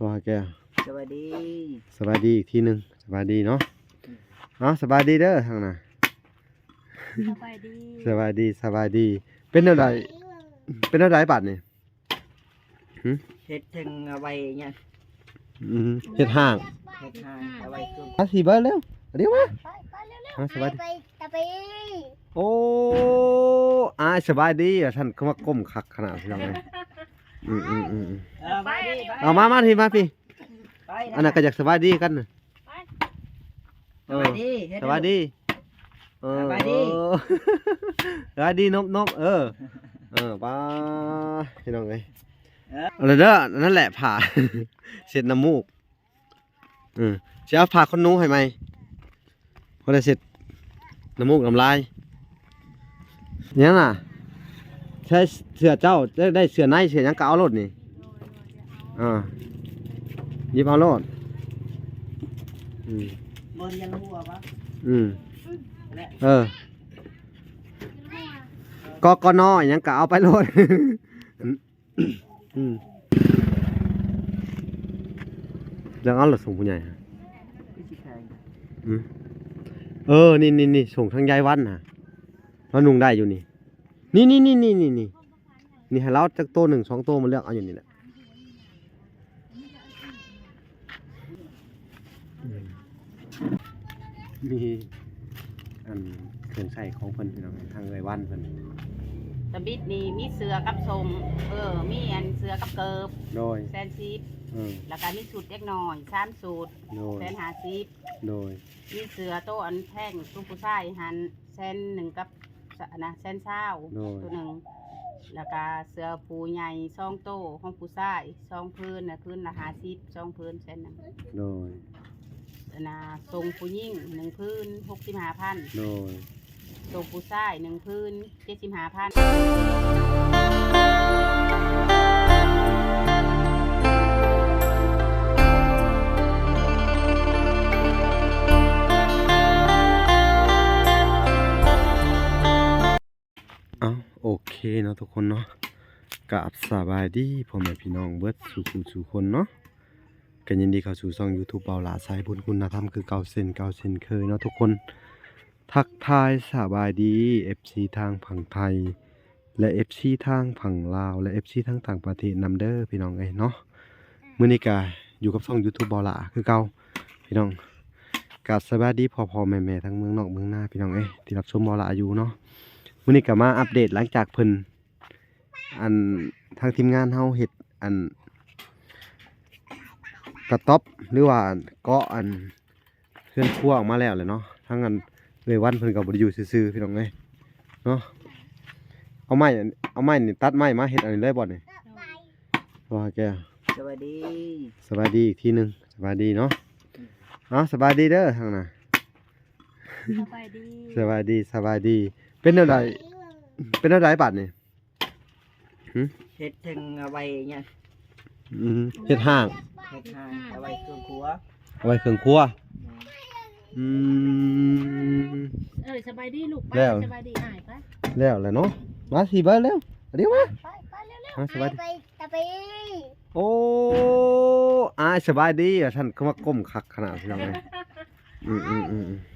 ບໍ່ໃຫ້ແກ້ວ ສະບາຍດີ ສະບາຍດີອີກທີໜຶ່ງ ສະບາຍດີເນາະ. ເອົາ ສະບາຍດີເດີທາງໜ້າ ສະບາຍດີ ສະບາຍດີ ສະບາຍດີ. ເປັນແນວໃດ ເປັນແນວໃດບາດນີ້? ຫຶ? ເຮັດເຖິງເອົາໄວ້ຫຍັງ? ອືມ ເຮັດຫ້າງ ເຮັດຫ້າງເອົາໄວ້ຄື ອາ ຊິເບິ່ງເລັວ ດຽວມາ ໄປ ໄປ ໄປ ເລັວໆ ອາ ສະບາຍດີ ໄປ ໄປ ໂອ້ ອາຍສະບາຍດີ ວ່າຊັ້ນ ຄືມາກົ້ມຄັກຂະໜາດ ພີ່ນ້ອງເອີຍ. ອືມໆໆ ເອີ ມາດີ ມາດີ ເອົາ ມາ ມາພີ້ ມາພີ້ ໄປ ອັນນັ້ນກໍຢາກສະບາຍດີກັນ ໄປ ເອີ ສະບາຍດີ ເຮັດ ສະບາຍດີ ເອີ ສະບາຍດີ ເອີ ສະບາຍດີ ນົບໆ ເອີ ເອີ ປ້າ ພີ່ນ້ອງເອີຍ ເອີ ເອົາເດີ ນັ້ນແຫຼະ ຜ້າເຊັດນ້ຳມູກ ເອີ ຊິເອົາຜ້າຂົນໜູໃຫ້ໃໝ່ ພໍໄດ້ເຊັດນ້ຳມູກນ້ຳລາຍ. ຫຍັງນະ? ໃສ່ເສື້ອເຈົ້າ ໄດ້ ໄດ້ເສື້ອໃນເສື້ອຫຍັງກໍເອົາໂລດນີ້ ອ່າ ຫຍິບເອົາໂລດ ອືມ ບໍ່ຮຽນຮູ້ບໍ່? ອືມ ແລະ ເອີ ກກນ ຫຍັງກໍເອົາໄປໂລດ. ອືມ ຈັ່ງເອົາລະສົ່ງຜູ້ໃຫຍ່ ຄືຊິແພງ ອືມ ເອີ ນີ້ໆໆ ສົ່ງທາງຍາຍວັນນະ ລາວນຸ່ງໄດ້ຢູ່ນີ້ ນີ້ໆໆໆ ນີ້ໃຫ້ລາວຈັກໂຕໜຶ່ງສອງໂຕ ມາເລືອກເອົາຢູ່ນີ້ແຫຼະ. ອືມ ມີອັນເຄື່ອງໃຊ້ຂອງເພິ່ນ ພີ່ນ້ອງ ທາງເອື້ອຍວັນເພິ່ນ ຕະບິດນີ້ມີເສື້ອກັບສົ້ງ ເອີ ມີອັນເສື້ອກັບເກີບ ໂດຍ ແສນສິບ ເອີ ແລ້ວກະມີຊຸດເດັກນ້ອຍສາມຊຸດ ໂດຍ ແສນຫ້າສິບ ໂດຍ ມີເສື້ອໂຕອັນແພງຂອງຜູ້ຊາຍຫັ້ນ ແສນໜຶ່ງກັບ ສະ ອັນນະ ແສນຊາວ ໂດຍ ໂຕໜຶ່ງ ແລ້ວກະເສື້ອຜູ້ໃຫຍ່ສອງໂຕຂອງຜູ້ຊາຍສອງຜືນນະ ຜືນລະຫ້າສິບ ສອງຜືນແສນໜຶ່ງ ໂດຍ ອັນນະ ສົ່ງຜູ້ຍິງໜຶ່ງຜືນຫົກສິບຫ້າພັນ ໂດຍ ສົ່ງຜູ້ຊາຍໜຶ່ງຜືນເຈັດສິບຫ້າພັນ. ເອົ້າ ໂອເຄເນາະທຸກຄົນເນາະ ກາບສະບາຍດີພໍ່ແມ່ພີ່ນ້ອງເບິດສູ່ຜູ້ສູ່ຄົນເນາະ ກໍຍິນດີເຂົ້າສູ່ຊ່ອງຢູທູບເບົາຫຼ້າສາຍບຸນຄຸນນະທຳຄືເກົ່າເຊັ່ນເກົ່າເຊັ່ນເຄີຍເນາະທຸກຄົນ. ທັກທາຍສະບາຍດີເອັຟຊີທາງຝັ່ງໄທ ແລະ ເອັຟຊີທາງຝັ່ງລາວ ແລະ ເອັຟຊີທາງຕ່າງປະເທດນຳເດີພີ່ນ້ອງເອີຍເນາະ. ມື້ນີ້ກະຢູ່ກັບຊ່ອງຢູທູບເບົາຫຼ້າຄືເກົ່າພີ່ນ້ອງ. ກະສະບາຍດີພໍ່ໆແມ່ໆທັງເມືອງນອກເມືອງນາພີ່ນ້ອງເອີຍ ທີ່ຮັບຊົມເບົາຫຼ້າຢູ່ເນາະ. ມື້ນີ້ກະມາອັບເດດຫຼັງຈາກເພິ່ນ ອັນ ທາງທີມງານເຮົາເຮັດ ອັນ ກະຕັອບ ຫຼືວ່າເກາະ ອັນ ເຮືອນຄົວອອກມາແລ້ວແຫຼະເນາະ. ທາງອັນເອື້ອຍວັນເພິ່ນກໍບໍ່ໄດ້ຢູ່ຊື່ໆ ພີ່ນ້ອງເອີຍເນາະ. ເອົາໄມ້ ເອົາໄມ້ນີ້ ຕັດໄມ້ມາເຮັດອັນນີ້ເລີຍບໍ່ນີ້? ບໍ່ ແກ້ວ ສະບາຍດີ ສະບາຍດີອີກທີໜຶ່ງ ສະບາຍດີເນາະ. ເອົາ ສະບາຍດີເດີທາງໜ້າ ສະບາຍດີ ສະບາຍດີ ສະບາຍດີ. ເປັນແນວໃດ ເປັນແນວໃດບາດນີ້? ຫຶ? ເຮັດເຖິງເອົາໄວ້ຫຍັງ? ອືມ ເຮັດຫ້າງ ເຮັດຫ້າງ ເອົາໄວ້ເຄື່ອງຄົວ ເອົາໄວ້ເຄື່ອງຄົວ. ອືມ ເອີ ສະບາຍດີລູກ ໄປ ແລ້ວ ສະບາຍດີອ້າຍ ໄປ ແລ້ວແຫຼະເນາະ. ມາຊິ ໄປເລັວ ດຽວມາ ໄປ ໄປ ເລັວໆ ມາ ສະບາຍດີ ໄປ ໄປ ໂອ້ ອ້າຍສະບາຍດີ ວ່າຊັ້ນ ຄືມາກົ້ມຄັກຂະໜາດ ພີ່ນ້ອງເອີຍ. ອືມໆໆ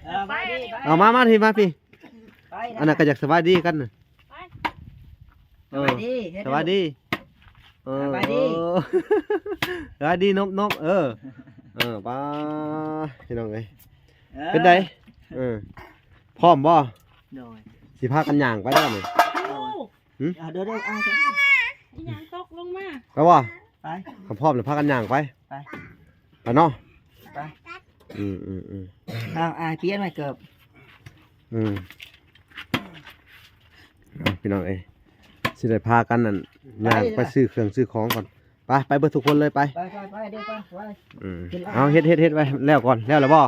ເອີ ໄປດີ ໄປ ເອົາມາ ມາພີ້ ມາພີ້ ໄປ ອັນນັ້ນກໍຢາກສະບາຍດີກັນ ໄປ ເອີ ສະບາຍດີ ເຮັດ ສະບາຍດີ ເອີ ສະບາຍດີ ເອີ ສະບາຍດີ ນົບໆ ເອີ ເອີ ປ້າ ພີ່ນ້ອງເອີຍ ເອີ ເປັນໃດ? ເອີ ພ້ອມບໍ່? ໂດຍ ຊິພາກັນຍ່າງໄປແລ້ວນີ້ ໂດຍ ຫຶ? ເອົາ ເດີໆ ເອົາ ອີຫຍັງຕົກລົງມາ ໄປບໍ່? ໄປ ຖ້າພ້ອມແລ້ວພາກັນຍ່າງໄປ ໄປ ໄປເນາະ ໄປ ອືມໆໆ ເອົາ ອ້າຍປ່ຽນໃໝ່ເກີບ ອືມ ເອົາ ພີ່ນ້ອງເອີຍ ຊິໄດ້ພາກັນນັ້ນ ໄປ ຍ່າງໄປ ລະ ຊື້ເຄື່ອງຊື້ຂອງກ່ອນ ໄປ ໄປເບິດທຸກຄົນເລີຍ ໄປ ໄປ ໄປ ໄປ ເດີ ໄປ ໄປ ອືມ ກິນ ເອົາ ເຮັດ ເຮັດ ເຮັດໄວ້ແລ້ວກ່ອນ ແລ້ວແລ້ວບໍ່?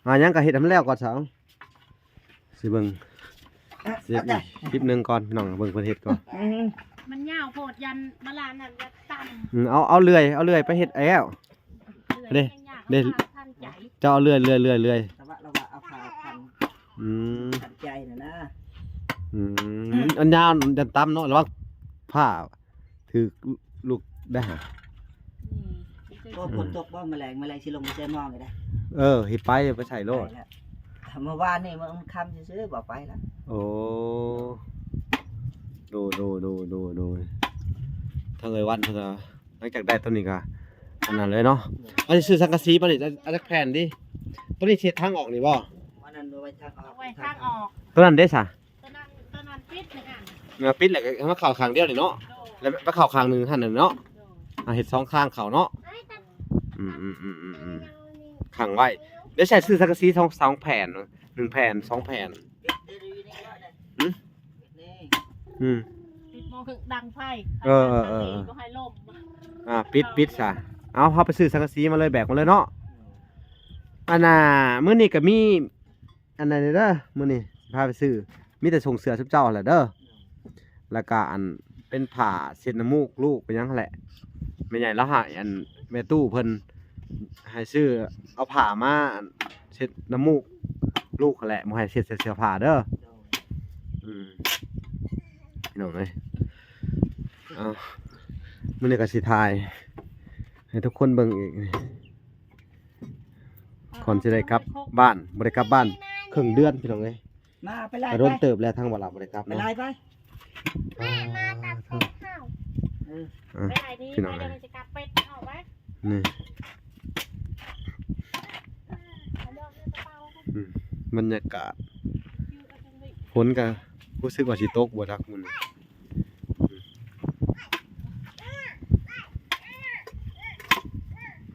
ຫາຫຍັງກໍເຮັດໃຫ້ມັນແລ້ວກ່ອນຊະ ຊິເບິ່ງ ຊິເຮັດອີກຄລິບໜຶ່ງກ່ອນ ພີ່ນ້ອງເບິ່ງເພິ່ນເຮັດກ່ອນ ອືມ ມັນຍາວໂພດ ຢ້ານມາລານນັ້ນ ຢ້ານຕັນ ອືມ ເອົາ ເອົາເລື່ອຍ ເອົາເລື່ອຍໄປເຮັດແລ້ວ ເລື່ອຍ ເດ້ ຍັງຍາກ ເດ້ ເອົາເລື່ອຍ ເລື່ອຍ ເອົາເລື່ອຍ ເລື່ອຍ ເລື່ອຍ ແຕ່ວ່າເອົາຜ້າພັນ ອືມ ພັນໃຈນະນະ ອືມ ອັນຍາວຢ້ານຕຳເນາະ ລະວັງຜ້າຖືກລູກໄດ້ຫາ ອືມ ໂອ້ ຝົນຕົກບໍ່ ມື້ແລງ ມື້ແລງຊິລົງໄປໃສ່ໝອງນີ້ໄດ໋. ເອີ ເຮັດໄປ ໄປໃສ່ໂລດ. ໄປແລ້ວ ເມື່ອວານນີ້ ມື້ຄ່ຳຊື່ໆ ບໍ່ໄປແລ້ວ. ໂອ້ ໂດຍ ໂດຍ ໂດຍ ໂດຍ ໂດຍ. ທາງເອື້ອຍວັນເພິ່ນກໍ ຫຼັງຈາກໄດ້ຕົວນີ້ກໍ ອັນນັ້ນເລີຍເນາະ. ອັນນີ້ຊື້ສັງກະສີມານີ້ ເອົາຈັກແຜ່ນດີ? ຕົວນີ້ຊິເຮັດທາງອອກນີ້ບໍ່? ອັນນັ້ນໄວ້ທາງອອກ ໄວ້ທາງອອກ. ຕົວນັ້ນເດ້ຊະ? ຕົວນັ້ນ ຕົວນັ້ນປິດນະ ເອີ ປິດແລ້ວກໍໃຫ້ມັນເຂົ້າຂ້າງດຽວນີ້ເນາະ. ໂດຍ ແລ້ວໄປເຂົ້າຂ້າງໜຶ່ງຫັ້ນນະເນາະ. ໂດຍ ອ່າ ເຮັດສອງທາງເຂົ້າເນາະ. ອືມໆໆໆໆ ຂັງໄວ້. ດຽວໃຊ້ຊື້ສັງກະສີສອງ ສອງແຜ່ນ ໜຶ່ງແຜ່ນ ສອງແຜ່ນ. ຫືມ? ອືມ ປິດໝໍ້ ດັງໄຟ. ເອີໆໆໆ ບໍ່ໃຫ້ລົມ. ອ່າ ປິດ ປິດຊະ. ເອົາ ເຮົາໄປຊື້ສັງກະສີມາເລີຍ ແບກມາເລີຍເນາະ. ອັນນ່າ ມື້ນີ້ກໍມີ ອັນນັ້ນເດີ ມື້ນີ້ພາໄປຊື້ ມີແຕ່ສົ່ງເສື້ອຊຸມເຈົ້າຫັ້ນແຫຼະເດີ. ແລ້ວກະອັນເປັນຜ້າເຊັດນ້ຳມູກລູກເປັນຫຍັງຫັ້ນແຫຼະ. ແມ່ໃຫຍ່ລາວໃຫ້ອັນແມ່ຕູ້ເພິ່ນໃຫ້ຊື້ເອົາຜ້າມາອັນເຊັດນ້ຳມູກລູກຫັ້ນແຫຼະ ບໍ່ໃຫ້ເຊັດໃສ່ເສື້ອຜ້າເດີ. ອືມ ພີ່ນ້ອງເອີຍ ເອົາ ມື້ນີ້ກໍຊິຖ່າຍໃຫ້ທຸກຄົນເບິ່ງອີກ. ກ່ອນຊິໄດ້ກັບບ້ານ ບໍ່ໄດ້ກັບບ້ານເຄິ່ງເດືອນ ພີ່ນ້ອງເອີຍ. ມາ ໄປໄລ່ ກໍດົນເຕີບແລ້ວ ທາງບ່າວລາວບໍ່ໄດ້ກັບ ໄປ ເນາະ ໄລ່ໄປ. ອ່າ ແມ່ມາຕັດເປັດເຮົາ. ເອີ ອ່ະ ໄປໄລ່ນີ້ ພີ່ນ້ອງ ໄປ ເອີຍ ເດີ ຊິກັບເປັດອອກໄວ້. ນີ້ ອືມ ບັນຍາກາດ ຝົນກໍຮູ້ສຶກວ່າຊິຕົກບໍ່ຈັກມື້ນີ້.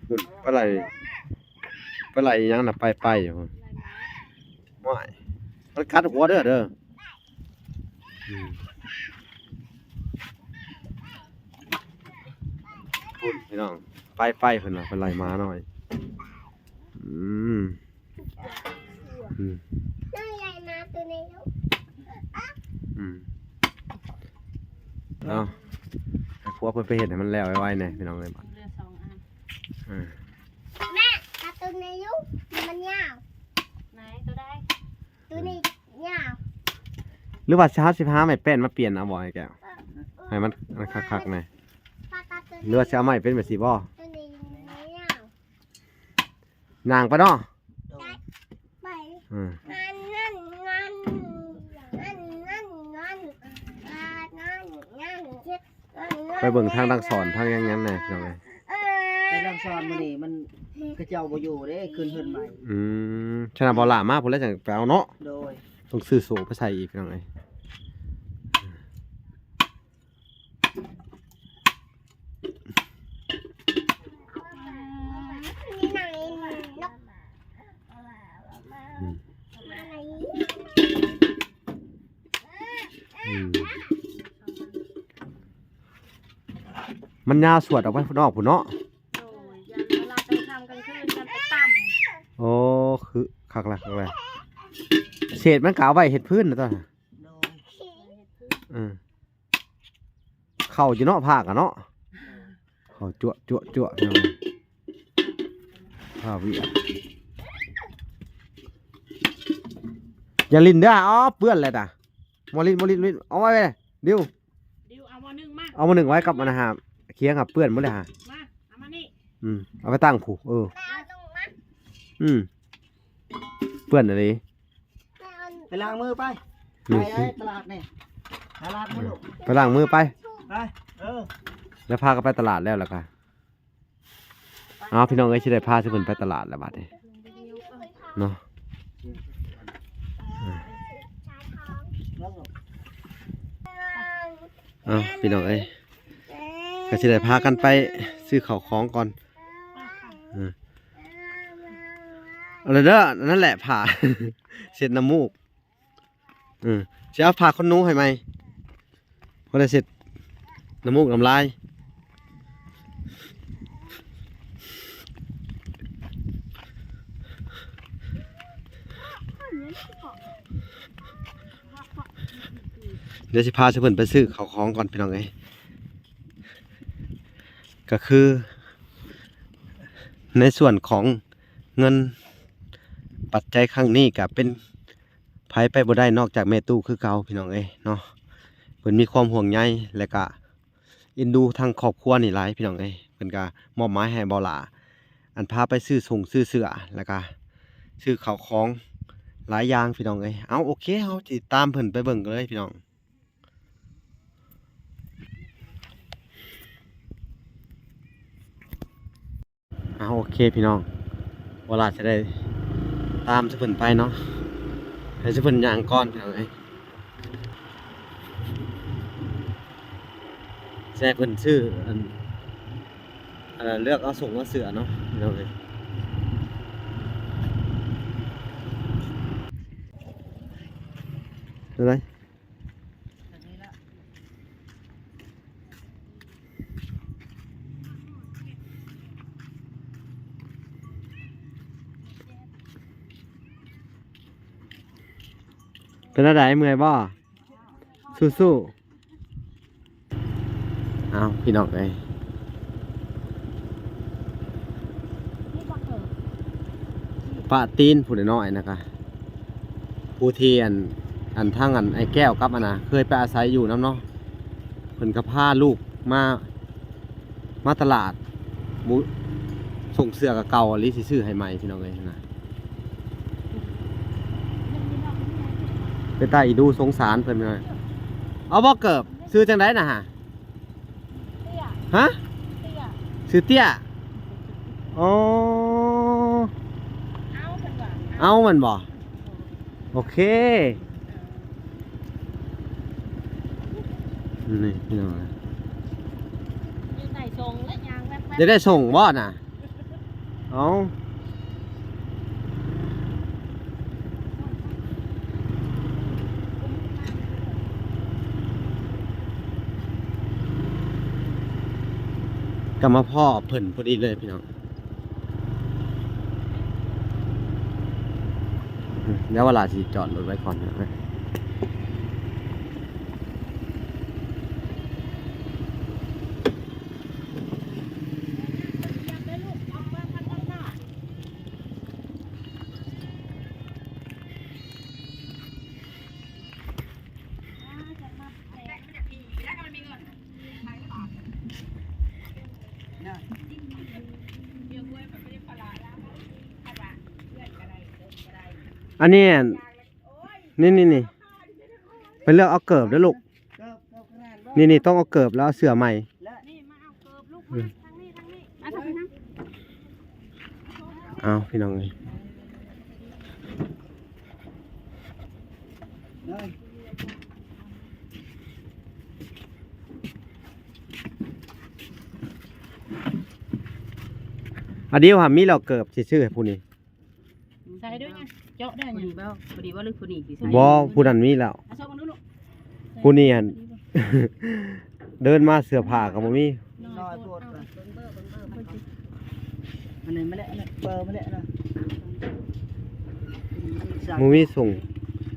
ພຸ້ນ ປາໄຫຼ ປາໄຫຼອີຫຍັງນະ ໄປໆຢູ່ພຸ້ນ. ໂອ້ຍ ມັນກັດຫົວເດີ ເດີ. ອືມ ພຸ້ນ ພີ່ນ້ອງ ໄປໆ ເພິ່ນວ່າ ໄປໄລ່ໝານ້ອຍ. ອືມ ອືມ ນ້ອງໃຫຍ່ມາຕົວນີ້ລູກ. ອືມ ເອົາ ໃຫ້ຜົວເພິ່ນໄປເຮັດໃຫ້ມັນແລ້ວໄວໆແດ່ ພີ່ນ້ອງເອີຍ. ເຫຼືອສອງອັນ. ເອີ ແມ່ ເອົາຕົວນີ້ຢູ່ ມັນຍາວ. ໄຫນ ຕົວໃດ? ຕົວນີ້ຍາວ. ຫຼືວ່າເຮົາຊິຫາໄມ້ແປ້ນມາປ່ຽນເອົາບໍ່ ອ້າຍແກ້ວ? ເອີ ໃຫ້ມັນ ມັນຄັກໆແດ່. ປາຕັດຕົວນີ້ ຫຼືວ່າຊິເອົາໄມ້ເປັນແບບຊີ້ບໍ່? ຕົວນີ້ຍາວ. ຍ່າງໄປເນາະ. ໂດຍ ໄປ. ອືມ ໄປເບິ່ງທາງດັງສອນ ທາງຫຍັງໆແດ່ ພີ່ນ້ອງເອີຍ. ໄປດັງສອນມື້ນີ້ມັນ ເຂົາເຈົ້າບໍ່ຢູ່ເດ້ ຂຶ້ນເຮືອນໃໝ່. ອືມ ສະນັ້ນ ບໍ່ຫຼ້າມາພຸ້ນແຫຼະ ຈັ່ງໄປເອົາເນາະ. ໂດຍ ຕ້ອງຊື້ໂສ້ໄປໃສ່ອີກ ພີ່ນ້ອງເອີຍ. ອືມ ອືມ ມັນຍາວສວດອອກໄປນອກພຸ້ນເນາະ. ໂດຍ ຢ້ານເວລາກາງຄ່ຳກາງຄືນມັນໄປຕຳ. ໂອ້ ຄືຄັກແລ້ວ ຄັກແລ້ວ. ເສດມັນກໍເອົາໄວ້ເຮັດພື້ນນະຕົວະ. ໂດຍ ເອີ ເຂົ້າຢູ່ເນາະ ພາກະເນາະ. ໂດຍ ເຂົ້າຈົວະໆໆ ພີ່ນ້ອງ. ພາວຽກ ຢ່າຫຼິ້ນເດີ. ອໍ ເປື້ອນແລ້ວນະ. ບໍ່ຫຼິ້ນ ບໍ່ຫຼິ້ນ ບໍ່ຫຼິ້ນ ເອົາໄວ້ ດິວ ດິວ ເອົາໝໍ້ໜຶ້ງມາ ເອົາໝໍ້ໜຶ້ງໄວ້ກັບອັນນະຫາ ຄຽງຫາເປື້ອນໝົດເລີຍຫາ. ມາ ເອົາມານີ້. ອືມ ເອົາໄປຕັ້ງຜູ້. ເອີ ອືມ ເປື້ອນອີ່ຫຼີ. ໄປລ້າງມືໄປ. ນີ້ ໄປຕະຫຼາດນີ້ ໄປລ້າງມືລູກ ໄປລ້າງມືໄປ. ໄປ ເອີ ແລ້ວພາກັນໄປຕະຫຼາດແລ້ວ ແລ້ວກະ ເອົາ ພີ່ນ້ອງເອີຍ ຊິໄດ້ພາຊຸມເພິ່ນໄປຕະຫຼາດແລ້ວບາດນີ້ເນາະ. ເອົາ ພີ່ນ້ອງເອີຍ ກໍຊິໄດ້ພາກັນໄປຊື້ເຂົ້າຂອງກ່ອນ. ເອີ ເອົາເດີ ອັນນັ້ນແຫຼະ ຜ້າເຊັດນ້ຳມູກ. ເອີ ຊິເອົາຜ້າຂົນໜູໃຫ້ໃໝ່ ພໍໄດ້ເຊັດນ້ຳມູກນ້ຳລາຍ. ດຽວຊິພາຊຸມເພິ່ນໄປຊື້ເຂົ້າຂອງກ່ອນ ພີ່ນ້ອງເອີຍ. ກໍຄືໃນສ່ວນຂອງເງິນປັດໄຈຄັ້ງນີ້ ກໍເປັນ ໃຜໄປບໍ່ໄດ້ນອກຈາກແມ່ຕູ້ຄືເກົ່າ ພີ່ນ້ອງເອີຍເນາະ. ເພິ່ນມີຄວາມຫ່ວງໃຍ ແລະກະ ເອັນດູທາງຄອບຄົວນີ້ຫຼາຍພີ່ນ້ອງເອີຍ. ເພິ່ນກະມອບໝາຍໃຫ້ບ່າວຫຼ້າ ອັນ ພາໄປຊື້ສົງຊື້ເສື້ອ ແລ້ວກະຊື້ເຂົ້າຂອງຫຼາຍຢ່າງພີ່ນ້ອງເອີຍ. ເອົາ ໂອເຄ ເຮົາຊິຕາມເພິ່ນໄປເບິ່ງກັນເລີຍພີ່ນ້ອງ. ເອົາ ໂອເຄພີ່ນ້ອງ ບ່າວຫຼ້າຊິໄດ້ຕາມເພິ່ນໄປເນາະ ໃຫ້ເພິ່ນຍ່າງກ່ອນພີ່ນ້ອງເອີຍ. ແຊເພິ່ນຊື້ອັນ ອັນ ເລືອກເອົາສົງເອົາເສື້ອເນາະພີ່ນ້ອງເອີຍ. ເປັນໃດ? ເປັນແນວໃດ? ເມື່ອຍບໍ່? ສູ້ໆ. ເອົາ ພີ່ນ້ອງເອີຍ ປາຕີນຜູ້ນ້ອຍໆ ນະກະ ຜູ້ທີ່ ອັນ ອັນ ທາງ ອັນ ອ້າຍແກ້ວກັບ ອັນນະ ເຄີຍໄປອາໄສຢູ່ນຳເນາະ ເພິ່ນກະພາລູກມາ ມາຕະຫຼາດ ໝູ່ ສົ່ງເສື້ອກະເກົ່າອີ່ຫຼີ ຊິຊື້ໃຫ້ໃໝ່ພີ່ນ້ອງເອີຍນະ. ເປັນຕາອີດູ ສົງສານເພິ່ນເລີຍ. ເອົາບໍ່ເກີບ? ຊື່ຈັ່ງໃດນະຫະ? ຮະ? ຊື່ເຕ້ຍ. ອໍ ເອົາແມ່ນບໍ່? ໂອເຄ ນີ້ພີ່ນ້ອງ ຢາກໄດ້ສົ່ງແລ້ວ ຍ່າງແວັບໆ ຢາກໄດ້ສົ່ງບໍ່ນະ? ເອົາ ກະມາພໍ້ເພິ່ນພໍດີເລີຍພີ່ນ້ອງ. ດຽວວ່າລາຊິຈອດລົດໄວ້ກ່ອນ. ອັນນີ້ ອັນ ນີ້ໆໆ ໄປເລືອກເອົາເກີບເດີ້ລູກ. ນີ້ໆ ຕ້ອງເອົາເກີບແລ້ວເອົາເສື້ອໃໝ່. ເອົາ ພີ່ນ້ອງເອີຍ ອາດິວຫາມີແລ້ວເກີບຊິຊື້ໃຫ້ຜູ້ນີ້. ໃສ່ດ້ວຍຫຍັງ? ເຈາະດ້ວຍຫຍັງ? ຜູ້ນີ້ບໍ່? ຜູ້ນີ້ບໍ່ ຫຼືຜູ້ນີ້ຊິໃສ່? ບໍ່ ຜູ້ນັ້ນມີແລ້ວ. ເອົາຊອກເບິ່ງດູລູກ. ຜູ້ນີ້ຫັ້ນ ເດີນມາເສື້ອຜ້າກໍບໍ່ມີ. ນ້ອຍໂພດ. ອັນນີ້ມາແລ້ວ ອັນນີ້ເປີມາແລ້ວນະ. ບໍ່ມີສົ່ງ.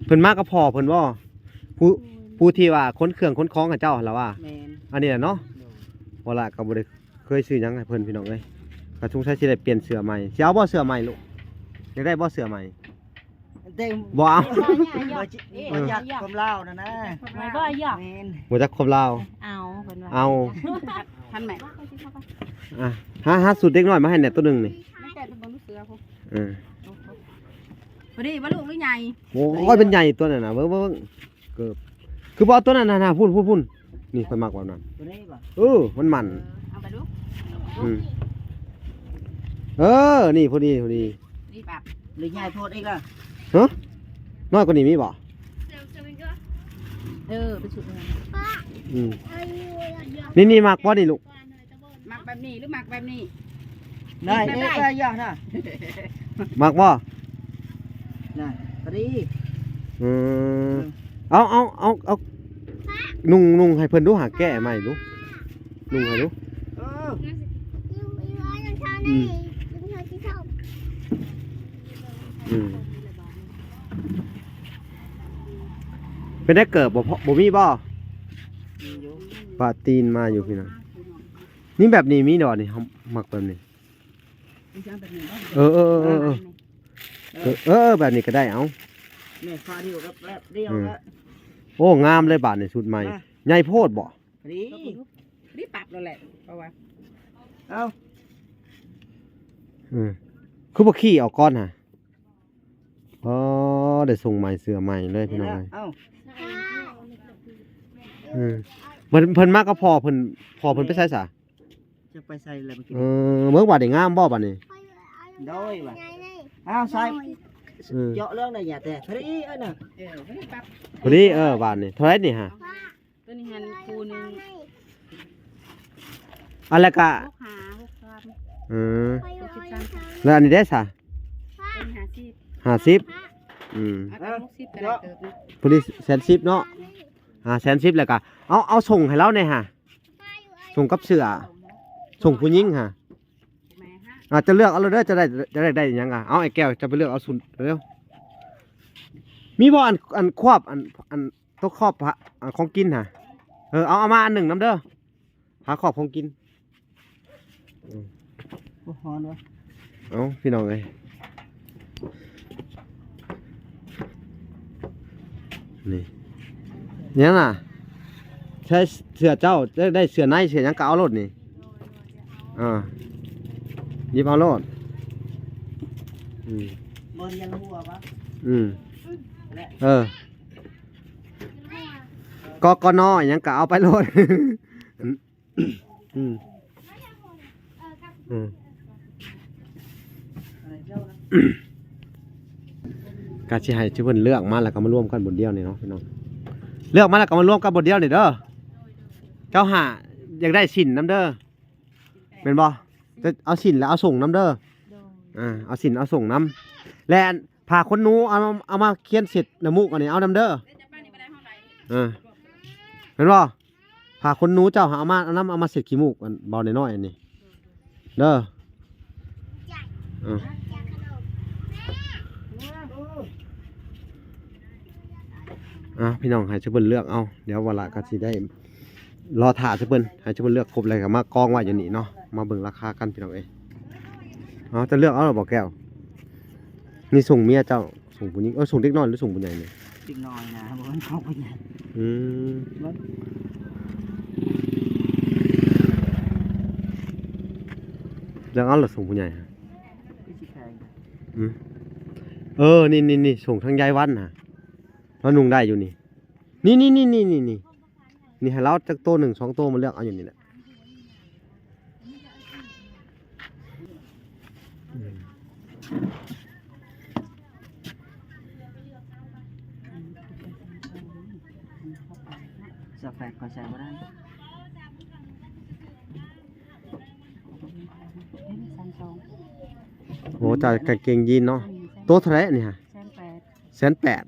ເພິ່ນມາກັບພໍ່ເພິ່ນບໍ່? ຜູ້ ຜູ້ທີ່ວ່າຂົນເຄື່ອງຂົນຂອງໃຫ້ເຈົ້າຫັ້ນລະວ່າ? ແມ່ນ. ອັນນີ້ແຫຼະເນາະ. ໂດຍ. ບໍ່ລະກໍບໍ່ໄດ້ ເຄີຍຊື້ຫຍັງໃຫ້ເພິ່ນພີ່ນ້ອງເອີຍ. ກໍສົງໄສຊິໄດ້ປ່ຽນເສື້ອໃໝ່. ຊິເອົາບໍ່ເສື້ອໃໝ່ລູກ? ຢາກໄດ້ບໍ່ເສື້ອໃໝ່? ບໍ່ເອົາ. ບໍ່ຢາກ ບໍ່ຢາກຄວາມລາວນັ້ນນະ. ບໍ່ຢາກ. ແມ່ນ. ບໍ່ຈັກຄວາມລາວ. ເອົາ ເພິ່ນວ່າ ເອົາ. ທັນແມ່. ອ່ະ ຫາ ຫາຊຸດເດັກນ້ອຍມາໃຫ້ແດ່ໂຕໜຶ່ງນີ້. ແມ່ແກະໄປເບິ່ງດູເສື້ອພຸ້ນ. ເອີ ພໍດີບໍ່ລູກ ຫຼືໃຫຍ່? ໂອ້ຍ ມັນໃຫຍ່ຕົວນັ້ນນະ. ເບິ່ງ ເບິ່ງ ເກີບ ຄືບໍ່ເອົາຕົວນັ້ນນະ ພຸ້ນ ພຸ້ນ ພຸ້ນ. ນີ້ຂ້ອຍມັກແບບນັ້ນ. ຕົວນີ້ບໍ່? ເອີ ມັນໝັ້ນ. ເອີ ເອົາໄປດູ. ອືມ ເອີ ນີ້ພໍດີ ພໍດີ. ນີ້ແບບ ຫຼືໃຫຍ່ໂພດອີກລະ? ຮະ? ນ້ອຍກວ່ານີ້ມີບໍ່? ເອີ ເປັນຊຸດເລີຍ. ອືມ ນີ້ ນີ້ມັກບໍ່ນີ້ລູກ? ມັກແບບນີ້ ຫຼືມັກແບບນີ້? ໄດ້ ໄດ້ ໄດ້ ໄດ້ຢູ່ນະ. ມັກບໍ່? ນະ ພໍດີ. ອືມ ເອົາ ເອົາ ເອົາ ເອົາ ນຸ່ງ ນຸ່ງໃຫ້ເພິ່ນດູຫາ ແກະໃໝ່ດູ ນຸ່ງໃຫ້ດູ. ເອີ ອືມ ອືມ ເປັນໄດ້ເກີບບໍ່? ບໍ່ມີບໍ່? ມີຢູ່. ປະຕີນມາຢູ່ພີ່ນ້ອງ. ນີ້ແບບນີ້ມີດອກນີ້ ເຮົາມັກແບບນີ້. ເອີ ເອີ ເອີ ເອີ ແບບນີ້ກໍໄດ້. ເອົາ ແມ່ຟ້າດຽວກັບແບບດຽວ. ອືມ ລະ ໂອ້ ງາມເລີຍບາດນີ້ ຊຸດໃໝ່. ນະ ໃຫຍ່ໂພດບໍ່? ພໍດີ. ນີ້ປັບແລ້ວແຫຼະ ເພາະວ່າ ເອົ້າ ເອີ ຄືບໍ່ຂີ່ອອກກ່ອນຫະ? ອໍ ໄດ້ສົ່ງໃໝ່ ເສື້ອໃໝ່ເລີຍພີ່ນ້ອງເອີຍ. ເອົ້າ ເອີ ເພິ່ນ ເພິ່ນມາກັບພໍ່ເພິ່ນ ພໍ່ເພິ່ນໄປໃສສະ? ຈະໄປໃສລະເມື່ອກີ້? ເອີ ເບິ່ງບາດນີ້ງາມບໍ່ບາດນີ້? ໂດຍວ່າ ອ້າວ ໃສ່ ເອີ ເຈາະເລື່ອງໄດ້ຫຍັງແທ້ ພໍດີ ເອີ ນະ ເອີ ພໍດີ ເອີ ບາດນີ້ເທົ່າໃດນີ້ຫະ? ໂຕນີ້ຫັ້ນຄູ່ໜຶ່ງ ອັນລະກະ ຫົກຫ້າ ຫົກສາມ ເອີ ຫົກສິບສາມ ແລ້ວອັນນີ້ເດ້ສະ? ໂຕນີ້ຫ້າສິບ ຫ້າສິບ ອືມ ເອົາແຕ່ຫົກສິບກໍໄດ້ເຕີບເນາະ ພໍດີແສນສິບເນາະ ຫ້າແສນສິບ ແລ້ວກະເອົາ ເອົາສົ່ງໃຫ້ລາວແດ່ຫະ ສົ່ງກັບເສື້ອ ສົ່ງຜູ້ຍິງຫະ ອາດຈະເລືອກເອົາໂລດເດີ ຈະໄດ້ ຈະໄດ້ ໄດ້ຫຍັງອະ? ເອົາ ໄອ້ແກ້ວ ເຈົ້າໄປເລືອກເອົາຊຸດເລັວ. ມີບໍ່ອັນ ອັນຄອບ ອັນ ອັນໂຕຄອບ ອາ ຂອງກິນຫະ? ເອີ ເອົາ ເອົາມາອັນໜຶ່ງນຳເດີ ຫາຄອບຂອງກິນ. ໂອ້ ຮ້ອນເວີ້ຍ ເອົ້າ ພີ່ນ້ອງເອີຍ ນີ້ ຫຍັງນະ? ໃສ່ເສື້ອເຈົ້າ ໄດ້ ໄດ້ເສື້ອໃນ ເສື້ອຫຍັງກໍເອົາໂລດນີ້ ອ່າ ຫຍິບເອົາໂລດ ອືມ ບໍ່ຮຽນຮູ້ຫວະ? ອືມ ເອີ ກກນ ຫຍັງກໍເອົາໄປໂລດ. ອືມ ອືມ ກະຊິໃຫ້ເພິ່ນເລືອກມາ ແລ້ວກໍມາລວມກັນບ່ອນດຽວນີ້ເນາະພີ່ນ້ອງ ເລືອກມາແລ້ວກໍມາລວມກັນບ່ອນດຽວນີ້ເດີ. ເຈົ້າຫາຢາກໄດ້ສິ້ນນຳເດີ ແມ່ນບໍ່? ຈະເອົາສິ້ນແລ້ວເອົາສົ່ງນຳເດີ ໂດຍ ອ່າ ເອົາສິ້ນເອົາສົ່ງນຳ ແລະ ຜ້າຂົນໜູ ເອົາ ເອົາມາຂຽນເຊັດນ້ຳມູກອັນນີ້ເອົານຳເດີ ເອີ ແມ່ນບໍ່? ຜ້າຂົນໜູເຈົ້າຫາເອົາມາ ເອົານຳ ເອົາມາເຊັດຂີ້ມູກອັນເບົານ້ອຍໆອັນນີ້ເດີ ເອີ ອ່າ ພີ່ນ້ອງໃຫ້ເພິ່ນເລືອກເອົາ ດຽວວາລະກໍຊິໄດ້ລໍຖ້າເພິ່ນ ໃຫ້ເພິ່ນເລືອກຄົບແລ້ວກໍມາກອງໄວ້ຢູ່ນີ້ເນາະ ມາເບິ່ງລາຄາກັນພີ່ນ້ອງເອີຍ. ເອົາ ຈະເລືອກເອົາແລ້ວບໍ່ແກ້ວ? ນີ້ສົ່ງເມຍເຈົ້າ ສົ່ງຜູ້ຍິງ ເອີ ສົ່ງເດັກນ້ອຍ ຫຼື ສົ່ງຜູ້ໃຫຍ່ນີ້? ເດັກນ້ອຍນະ ບໍ່ແມ່ນຂອງຜູ້ໃຫຍ່. ອືມ ເລືອກເອົາລະ ສົ່ງຜູ້ໃຫຍ່ ຄືຊິແພງ. ອືມ ເອີ ນີ້ໆໆ ສົ່ງທາງຍາຍວັນນະ ລາວນຸ່ງໄດ້ຢູ່ນີ້ ນີ້ໆໆໆ ນີ້ໃຫ້ລາວຈັກໂຕໜຶ່ງສອງໂຕ ມາເລືອກເອົາຢູ່ນີ້ແຫຼະ. ອືມ ຊາວແປດຂ້ອຍໃສ່ບໍ່ໄດ້ ສາມສອງ. ໂອ້ ເຈົ້າກາງເກງຢີນເນາະ ໂຕເທົ່າໃດອັນນີ້ຫະ? ແສນແປດ ແສນແປດ.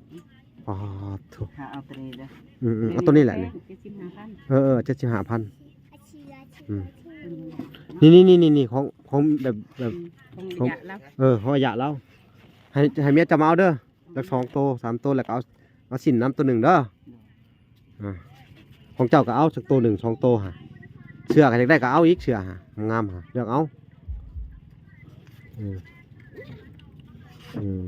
ປາດໂທ້ ຫາເອົາໂຕນີ້ເດີ ອືມໆ ເອົາໂຕນີ້ແຫຼະນີ້ ເຈັດສິບຫ້າພັນ ເອີໆ ເຈັດສິບຫ້າພັນ. ອືມ ນີ້ໆໆໆ ຂອງ ຂອງແບບ ແບບ ອືມ ຂອງ ຂອງຢະລາວ ເອີ ຂອງຢະລາວ ໃຫ້ ໃຫ້ເມຍເຈົ້າມາເອົາເດີ ຈັກສອງໂຕສາມໂຕ ແລ້ວກໍເອົາ ເອົາສິ້ນນຳໂຕໜຶ່ງເດີ. ອ່າ ຂອງເຈົ້າກໍເອົາຈັກໂຕໜຶ່ງສອງໂຕຫະ ເສື້ອກໍຢາກໄດ້ກໍເອົາອີກ ເສື້ອຫະ ງາມຫະ ເລືອກເອົາ. ອືມ ອືມ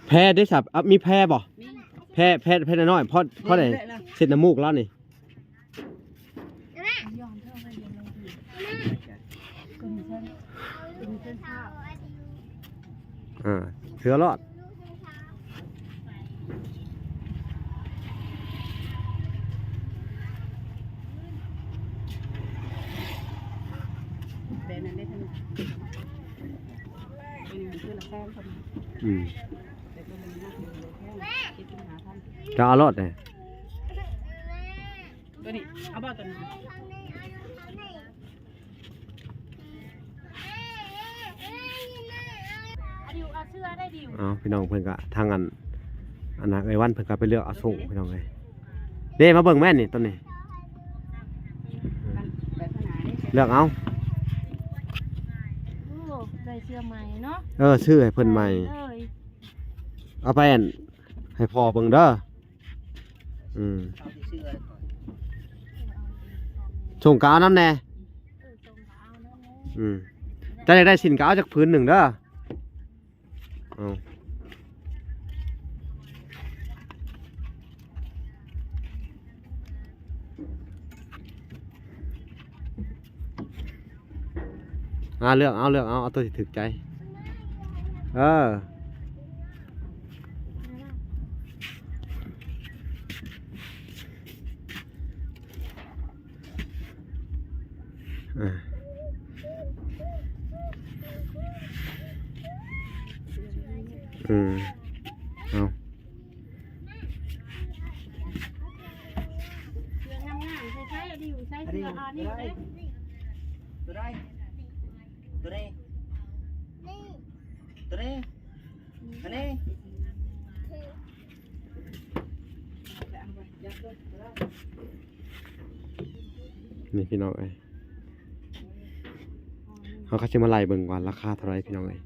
ແພເດ້ສະ ອ່ະ ມີແພບໍ່? ມີ ແພ ແພ ແພນ້ອຍໆ ພໍ ພໍໄດ້ເຊັດນ້ຳມູກລາວນີ້. ອ່າ ເຖືອລອດ ແບບນັ້ນໄດ້ທັງ ອືມ ຈະເອົາລອດເດ້ ຕົວນີ້ ເອົາບໍ່ຕົວນີ້? ເອົາ ພີ່ນ້ອງ ເພິ່ນກະ ທາງອັນ ອັນນະ ເອື້ອຍວັນເພິ່ນກະໄປເລືອກເອົາໂສ້ ພີ່ນ້ອງເອີຍ. ເດ້ ມາເບິ່ງແມ່ນນີ້ ຕົວນີ້ ເລືອກເອົາ. ໂອ້ ໄດ້ເສື້ອໃໝ່ເນາະ. ເອີ ຊື້ໃຫ້ເພິ່ນໃໝ່ ເອີ ເອົາໄປ ອັນ ໃຫ້ພໍ່ເບິ່ງເດີ. ອືມ ສົ່ງກະເອົານຳແດ່. ອືມ ເຈົ້າຢາກໄດ້ສິ້ນກະເອົາຈັກຜືນໜຶ່ງເດີ. ເອົາ ອ່າ ເລືອກເອົາ ເລືອກເອົາ ເອົາຕົວທີ່ຖືກໃຈ ເອີ. ອ່າ ອືມ ເອົາ ເສື້ອງາມໆ ໃສ່ໆ ອັນນີ້ຢູ່ໃສ່ເສື້ອ ອັນນີ້ຢູ່ໃສ່ ຕົວໃດ? ຕົວນີ້ ຕົວນີ້ ອັນນີ້ ນີ້ພີ່ນ້ອງເອີຍ ເຮົາກໍຊິມາໄລ່ເບິ່ງວ່າລາຄາເທົ່າໃດພີ່ນ້ອງເອີຍ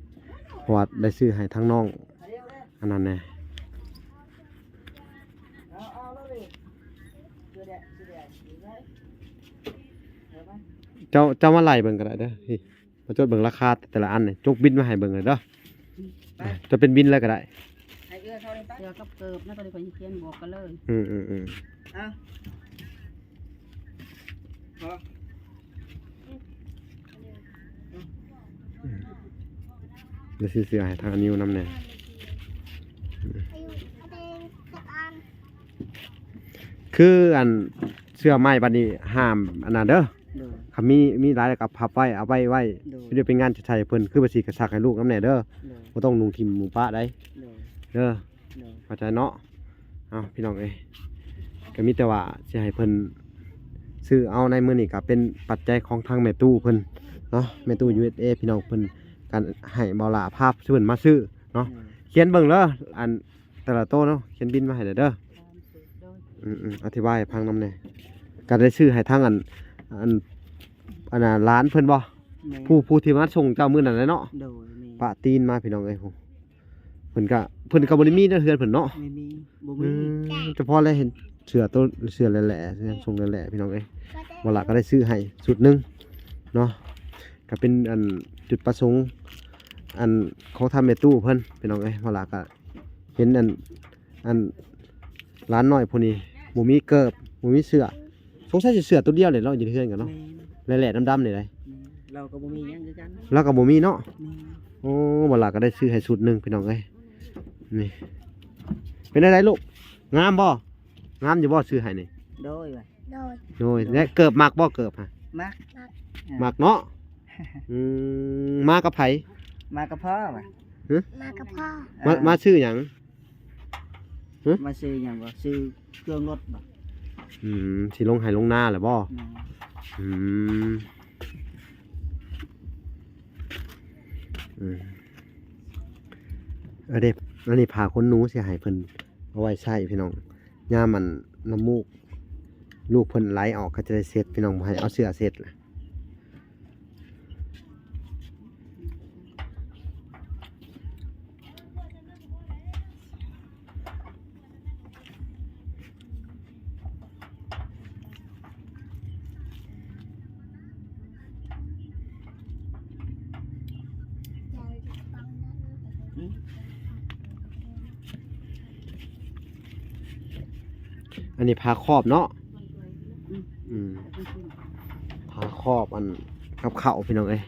ເພາະວ່າໄດ້ຊື້ໃຫ້ທາງນ້ອງອັນນັ້ນແດ່ ເຈົ້າ ເຈົ້າມາໄລ່ເບິ່ງກໍໄດ້ເດີ. ມາຈົດເບິ່ງລາຄາແຕ່ລະອັນນີ້ ຈົກບິນມາໃຫ້ເບິ່ງເລີຍເດີ ໄປ ຈະເປັນບິນເລີຍກໍໄດ້ ໃຫ້ເອື້ອຍເຂົານີ້ໄປ ເສື້ອກັບເກີບນະ ຕອນນີ້ຂ້ອຍຊິຂຽນບວກກັນເລີຍ ອືມໆໆ ເອົາ ພໍ ອືມ ດຽວຊື້ເສື້ອໃຫ້ທາງອານິວນຳແດ່ ອືມ ຄືອັນເສື້ອໃໝ່ບັດນີ້ຫ້າມອັນນັ້ນເດີ ໂດຍ ຄັນມີ ມີຫຼາຍແລ້ວກໍພັບໄວ້ ເອົາໄວ້ ໄວ້ ໂດຍ ເຮັດວຽກເປັນງານຈະໃຊ້ເພິ່ນ ຄືວ່າຊິກະຊັກໃຫ້ລູກນຳແດ່ເດີ ໂດຍ ບໍ່ຕ້ອງນຸ່ງຖິ້ມໝູ່ປະໃດ ໂດຍ ເດີ ໂດຍ ເຂົ້າໃຈເນາະ ເອົ້າ ພີ່ນ້ອງເອີຍ ກໍມີແຕ່ວ່າຊິໃຫ້ເພິ່ນຊື້ເອົາໃນມື້ນີ້ ກໍເປັນປັດໄຈຂອງທາງແມ່ຕູ້ເພິ່ນເນາະ ແມ່ຕູ້ ຢູເອສເອ ພີ່ນ້ອງ ເພິ່ນກໍໃຫ້ບ່າວຫຼ້າພາເພິ່ນມາຊື້ເນາະ ໂດຍ ຂຽນເບິ່ງເດີ ອັນ ແຕ່ລະໂຕເນາະ ຂຽນບິນມາໃຫ້ແດ່ເດີ ໂດຍ ອືມໆ ອະທິບາຍໃຫ້ຟັງນຳແດ່ ກໍໄດ້ຊື້ໃຫ້ທັງອັນ ອັນ ອັນນ່າ ຫຼານເພິ່ນບໍ່ ແມ່ນ ຜູ້ ຜູ້ທີ່ມາສົ່ງເຈົ້າມື້ນັ້ນແຫຼະເນາະ ໂດຍ ແມ່ນ ປະຕີນມາພີ່ນ້ອງເອີຍ ເພິ່ນກໍ ເພິ່ນກໍບໍ່ໄດ້ມີເນາະ ເຮືອນເພິ່ນເນາະ ບໍ່ມີ ບໍ່ມີ ອືມ ແຕ່ພໍແລ້ວເຫັນເສື້ອໂຕ ເສື້ອແຫຼະໆ ສົ່ງແຫຼະໆ ພີ່ນ້ອງເອີຍ ບ່າວຫຼ້າກໍໄດ້ຊື້ໃຫ້ຊຸດໜຶ່ງເນາະ ກໍເປັນອັນຈຸດປະສົງ ອັນ ຂອງທາງແມ່ຕູ້ເພິ່ນ ພີ່ນ້ອງເອີຍ ບ່າວຫຼ້າກໍ ເຫັນອັນ ອັນຫຼານນ້ອຍຜູ້ນີ້ ບໍ່ມີເກີບ ບໍ່ມີເສື້ອ ສົງໄສຊິເສື້ອຕົວດຽວນີ້ເນາະ ຢູ່ໃນເຮືອນກັນເນາະ ແມ່ນ ແຫຼະໆ ດຳໆ ນີ້ໃດ ແມ່ນ ລາວກໍບໍ່ມີຫຍັງຄືກັນ ລາວກໍບໍ່ມີເນາະ ແມ່ນ ໂອ້ ບ່າວຫຼ້າກໍໄດ້ຊື້ໃຫ້ຊຸດໜຶ່ງ ພີ່ນ້ອງເອີຍ ນີ້ ເປັນແນວໃດລູກ ງາມບໍ່? ງາມຢູ່ບໍ່ ຊື້ໃຫ້ນີ້? ໂດຍວ່າ ໂດຍ ໂດຍ ແລະເກີບມັກບໍ່ ເກີບຫະ? ມັກ ມັກ ມັກເນາະ ອືມ ມາກັບໃຜ? ມາກັບພໍ່ວ່າ ຮະ? ມາກັບພໍ່ ມາ ເອີ ມາຊື້ຫຍັງ? ຮະ? ມາຊື້ຫຍັງບໍ່? ຊື້ເຄື່ອງລົດບໍ່? ອືມ ຊິລົງໄຮ່ລົງນາແລ້ວບໍ່? ແມ່ນ ອືມ ອືມ ເອີເດ້ ອັນນີ້ຜ້າຂົນໜູຊິໃຫ້ເພິ່ນ ເອົາໄວ້ໃຊ້ພີ່ນ້ອງ ຍາມອັນນ້ຳມູກລູກເພິ່ນໄຫຼອອກ ກໍຈະໄດ້ເຊັດພີ່ນ້ອງ ບໍ່ໃຫ້ເອົາເຊື້ອເຊັດລະ ອັນນີ້ຜ້າຄອບເນາະ ອືມ ອືມ ຜ້າຄອບອັນກັບເຂົ້າພີ່ນ້ອງເອີຍ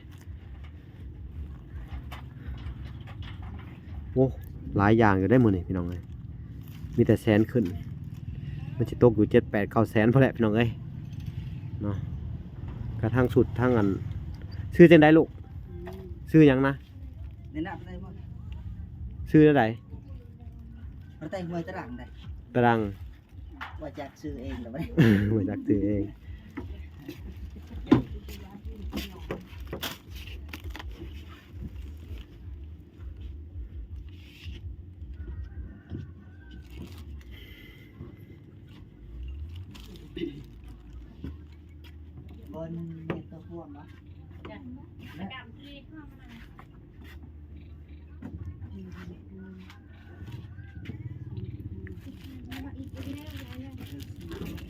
ໂອ້ ຫຼາຍຢ່າງຢູ່ເດ້ມື້ນີ້ພີ່ນ້ອງເອີຍ ມີແຕ່ແສນຂຶ້ນ ມັນຊິຕົກຢູ່ເຈັດແປດເກົ້າແສນພຸ້ນແຫຼະພີ່ນ້ອງເອີຍເນາະ ກະທັງຊຸດທັງອັນ ຊື່ຈັ່ງໃດລູກ? ອືມ ຊື່ຫຍັງນະ? ໃນໜ້າໄປໄດ້ບໍ່? ຊື່ແນວໃດ? ໄປໄດ້ຫ້ວຍຕະລັງໄດ໋ ຕະລັງ ບໍ່ຈັກຊື່ເອງດອກ ບໍ່ຈັກຊື່ເອງ ບໍ່ແມ່ນຕົວພວມເນາະ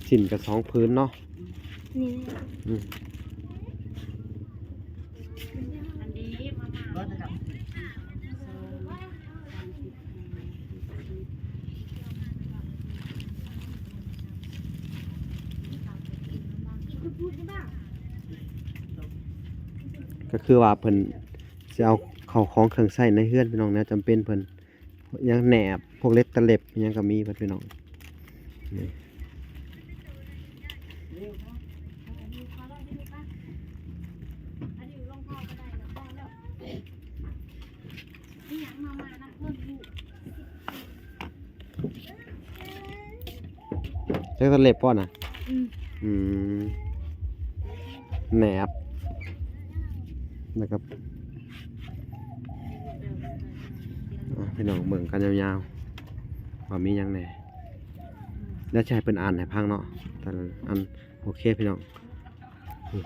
ສິ້ນກໍສອງຜືນເນາະ ນີ້ ອືມ ອັນນີ້ມາ ມາ ບໍ່ ຕະກັບ ເອີ ກໍຄືວ່າເພິ່ນຊິເອົາເຂົ້າຂອງເຄື່ອງໃຊ້ໃນເຮືອນ ພີ່ນ້ອງ, ແນວຈຳເປັນເພິ່ນ ຫຍັງແໜບ ພວກເຫຼັກຕະເລັບຫຍັງກໍມີເບິດ ພີ່ນ້ອງ. ນີ້ ເຫຼັກຕະເລັບບໍ່ນະ? ອືມ ອືມ ແໜບ ແລ້ວກໍ ອ່າ ພີ່ນ້ອງເບິ່ງກັນຍາວໆ ວ່າມີຫຍັງແດ່. ດຽວຈະໃຫ້ເພິ່ນອ່ານໃຫ້ຟັງເນາະ ແຕ່ລະອັນ. ໂອເຄ ພີ່ນ້ອງ ນີ້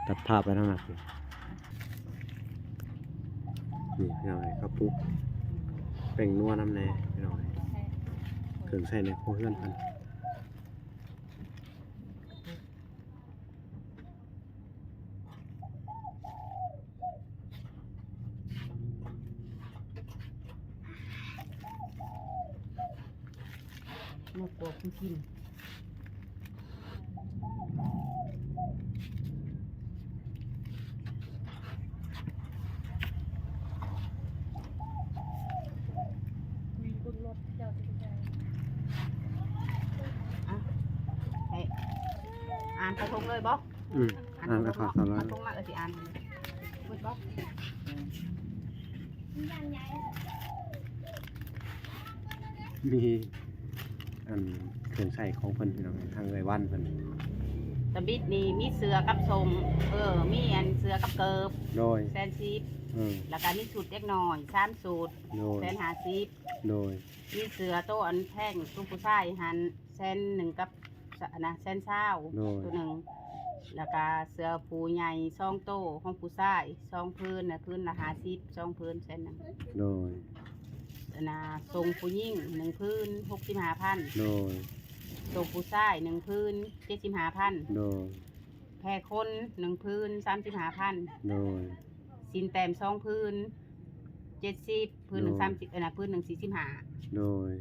ຕັດພາບໄປທາງນັ້ນ ນີ້ ພີ່ນ້ອງເອີຍ ເຂົ້າປຸກ ແປ້ງນົວນຳແດ່ ພີ່ນ້ອງເອີຍ ເຄື່ອງໃຊ້ໃນຄົວເຮືອນເພິ່ນ. ມາກວກກິນ ອ່ະ ໃຫ້ອ່ານກະທົງເລີຍບໍ່? ອືມ ອ່ານ ອ່ານ ເອົາເຂົ້າສາລາ ເອົາລົງມາ ເອີ ຊິອ່ານໝົດບໍ່? ມີອັນເຄື່ອງໃຊ້ຂອງເພິ່ນ ພີ່ນ້ອງ ທາງເອື້ອຍວັນເພິ່ນ. ຕະບິດນີ້ມີເສື້ອກັບສົ້ງ ເອີ ມີອັນເສື້ອກັບເກີບ ໂດຍ ແສນສິບ ເອີ ແລ້ວກະມີຊຸດເດັກນ້ອຍສາມຊຸດ ໂດຍ ແສນຫ້າສິບ ໂດຍ ມີເສື້ອໂຕອັນແພງຂອງຜູ້ຊາຍຫັ້ນ ແສນໜຶ່ງກັບ ສະ ອັນນະ ແສນຊາວ ໂດຍ ໂຕໜຶ່ງ ແລ້ວກະເສື້ອຜູ້ໃຫຍ່ສອງໂຕຂອງຜູ້ຊາຍສອງຜືນນະ ຜືນລະຫ້າສິບ ສອງຜືນແສນໜຶ່ງ ໂດຍ ອັນນະ ສົ້ງຜູ້ຍິງໜຶ່ງຜືນຫົກສິບຫ້າພັນ ໂດຍ ສົ້ງຜູ້ຊາຍໜຶ່ງຜືນເຈັດສິບຫ້າພັນ ໂດຍ ແພຂົນໜຶ່ງຜືນສາມສິບຫ້າພັນ ໂດຍ ສິ້ນແຕ້ມສອງຜືນເຈັດສິບ ຜືນໜຶ່ງ ໂດຍ ສາມສິບ ເອີ ນະ ຜືນໜຶ່ງສີ່ສິບຫ້າ ໂດຍ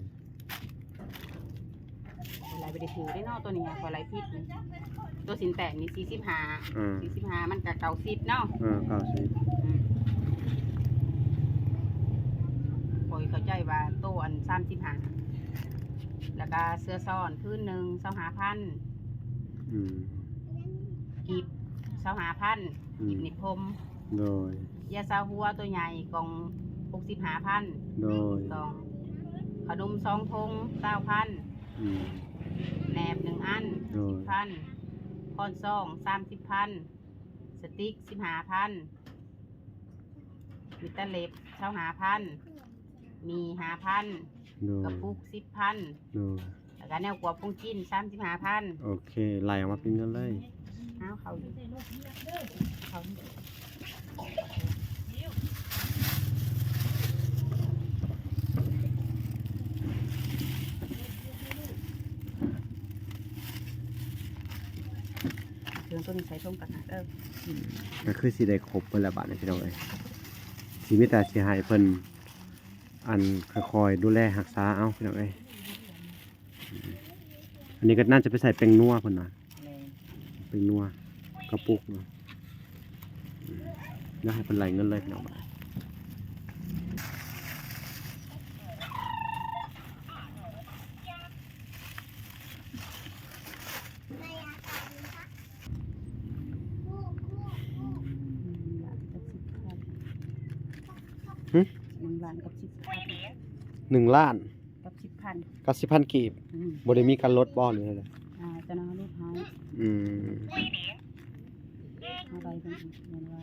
ຂ້ອຍໄລ່ບໍ່ໄດ້ຖືກເດ້ເນາະ ໂຕນີ້ຂ້ອຍໄລ່ຜິດນີ້ ໂຕສິ້ນແຕ້ມນີ້ສີ່ສິບຫ້າ ອືມ ສີ່ສິບຫ້າ ມັນກະເກົ້າສິບເນາະ ເອີ ເກົ້າສິບ ອືມ ຂ້ອຍເຂົ້າໃຈວ່າໂຕອັນສາມສິບຫ້າ ແລ້ວກະເສື້ອຊ້ອນຜືນໜຶ່ງຊາວຫ້າພັນ ອືມ ກີບຊາວຫ້າພັນ ອືມ ກີບໜີບຜົມ ໂດຍ ຢາຊາຫົວໂຕໃຫຍ່ກ່ອງຫົກສິບຫ້າພັນ ໂດຍ ກ່ອງ ຂະໜົມສອງຖົງຊາວພັນ ອືມ ແໜບໜຶ່ງອັນ ໂດຍ ສິບພັນ ຄ້ອນຊອງສາມສິບພັນ ສະຕິກສິບຫ້າພັນ ມີດຕະເລັບຊາວຫ້າພັນ ໝີ່ຫ້າພັນ ໂດຍ ກະປຸກສິບພັນ ໂດຍ ແລ້ວກະແນວກວບຂອງກິນສາມສິບຫ້າພັນ ໂອເຄ ໄລ່ອອກມາເປັນເງິນເລີຍ ເອົາເຂົ້າຢູ່ ເຂົ້າ ເຄື່ອງໂຕນີ້ໃສ່ຖົງຕ່າງຫາກເດີ ອືມ ກະຄືຊິໄດ້ຄົບເບິດແລ້ວບາດນີ້ ພີ່ນ້ອງເອີຍ ຊິມີແຕ່ຊິໃຫ້ເພິ່ນ ອັນ ຄ່ອຍໆດູແລຮັກສາເອົາ ພີ່ນ້ອງເອີຍ ອັນນີ້ກໍໜ້າຈະໄປໃສ່ແປ້ງນົວເພິ່ນວ່າ ແມ່ນ ແປ້ງນົວກະປຸກເນາະ ດຽວໃຫ້ເພິ່ນໄລ່ເງິນເລີຍ ພີ່ນ້ອງ ຫຶ ໜຶ່ງລ້ານກັບສິບພັນ ໜຶ່ງລ້ານກັບສິບພັນ ກັບສິບພັນກີບ ອືມ ບໍ່ໄດ້ມີການລົດບໍ່ ຫຼື ອ່າ ເຈົ້ານາຍລົດໃຫ້ ອືມ ເອົາໄປເບິ່ງອີກແມ່ນວ່າ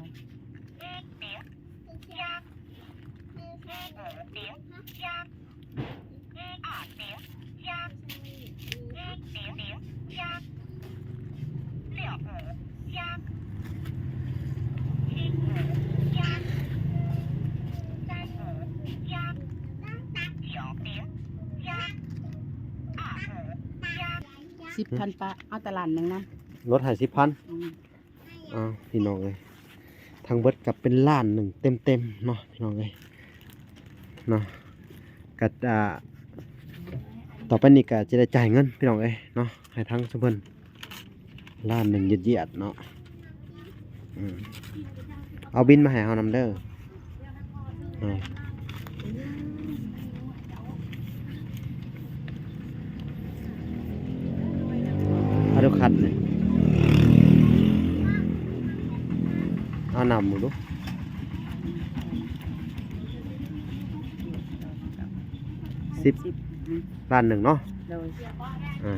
ສິບພັນປະ ເອົາແຕ່ລ້ານໜຶ່ງນຳ ລົດໃຫ້ສິບພັນ ອືມ ອ້າວ ພີ່ນ້ອງເອີຍ ທັງເບິດກໍເປັນລ້ານໜຶ່ງເຕັມໆເນາະ ພີ່ນ້ອງເອີຍ ເນາະ ກໍ ອ່າ ຕໍ່ໄປນີ້ກໍຈະໄດ້ຈ່າຍເງິນ ພີ່ນ້ອງເອີຍເນາະ ໃຫ້ທາງຊຸມເພິ່ນ ລ້ານໜຶ່ງຢຽດໆເນາະ ອືມ ເອົາບິນມາໃຫ້ເຮົານຳເດີ. ເອົາ ເອົາດູຄັນນີ້ ເອົານຳເບິ່ງດູ ສິບ ລ້ານໜຶ່ງເນາະ. ໂດຍ ອ່າ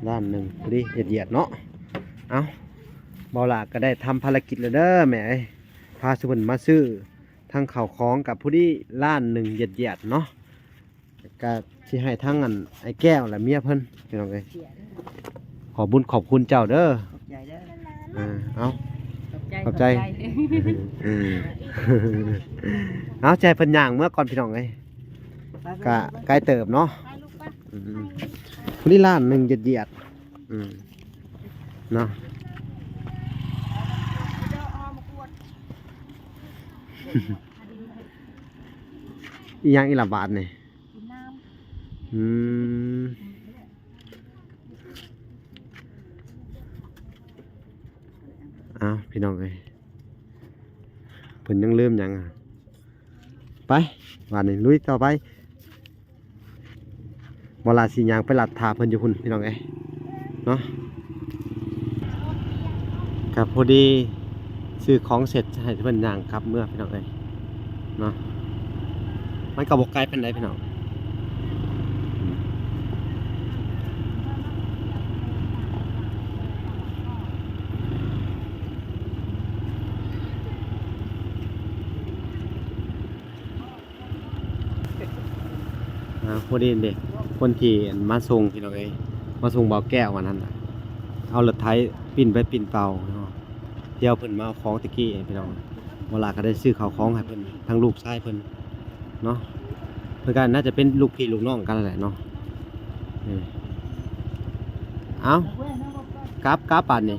ລ້ານໜຶ່ງພໍດີ ຢຽດໆເນາະ. ເອົ້າ ເບົາຫຼ້າກໍໄດ້ທຳພາລະກິດແລ້ວເດີແມ່ເອີຍ ພາຊຸມເພິ່ນມາຊື້ທັງເຂົ້າຂອງກັບຜູ້ນີ້ລ້ານໜຶ່ງຢຽດໆເນາະ. ກໍຊິໃຫ້ທັງອັນໄອ້ແກ້ວ ແລະ ເມຍເພິ່ນ ພີ່ນ້ອງເອີຍ ຂອບບຸນຂອບຄຸນເຈົ້າເດີ. ຂອບໃຈເດີ ອ່າ ເອົາ ຂອບໃຈ ຂອບໃຈ ຂອບໃຈ. ເອົາ ຊິໃຫ້ເພິ່ນຍ່າງເມືອກ່ອນ ພີ່ນ້ອງເອີຍ ໄປ ໄປ ກໍໄປ ໄກເຕີບເນາະ. ໄປລູກໄປ ອືມ ຜູ້ນີ້ລ້ານໜຶ່ງຢຽດໆ ອືມ ເນາະ. ອີ່ຫຍັງອີກລະບາດນີ້? ກິນນ້ຳ ອືມ ອ້າວ ພີ່ນ້ອງເອີຍ ເພິ່ນຍັງລືມຫຍັງອະ? ໄປ ບາດນີ້ລຸຍຕໍ່ໄປ. ບໍ່ລາຊິຍ່າງໄປລັດຖ້າເພິ່ນຢູ່ພຸ້ນ ພີ່ນ້ອງເອີຍເນາະ. ກໍພໍດີຊື້ຂອງເສັດໃຫ້ເພິ່ນຍ່າງກັບເມືອ ພີ່ນ້ອງເອີຍເນາະ. ມັນກໍບໍ່ໄກປານໃດ ພີ່ນ້ອງ. ອ່າ ພໍດີເດ້ ຄົນທີ່ມາສົ່ງ ພີ່ນ້ອງເອີຍ ມາສົ່ງບ່າວແກ້ວອັນນັ້ນນະ ເອົາລົດໄຖປິ່ນໄປປິ່ນເອົາເນາະ ດຽວເພິ່ນມາເອົາຂອງແຕ່ກີ້ ພີ່ນ້ອງ. ເວລາກໍໄດ້ຊື້ເຂົ້າຂອງໃຫ້ເພິ່ນ ທັງລູກຊາຍເພິ່ນເນາະ ເພິ່ນກໍໜ້າຈະເປັນລູກພີ່ລູກນ້ອງກັນນັ້ນແຫຼະເນາະ. ເອີ ເອົາ ກັບ ກັບບາດນີ້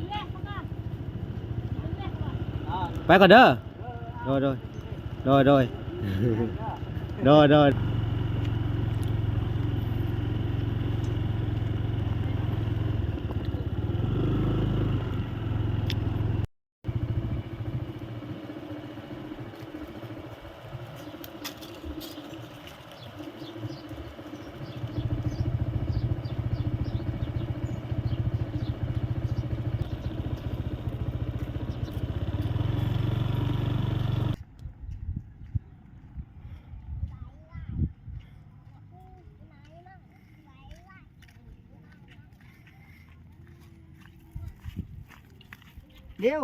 ໄປກ່ອນເດີ. ໂດຍ ໂດຍ ໂດຍ ໂດຍ ໂດຍ ໂດຍ. ເລັວ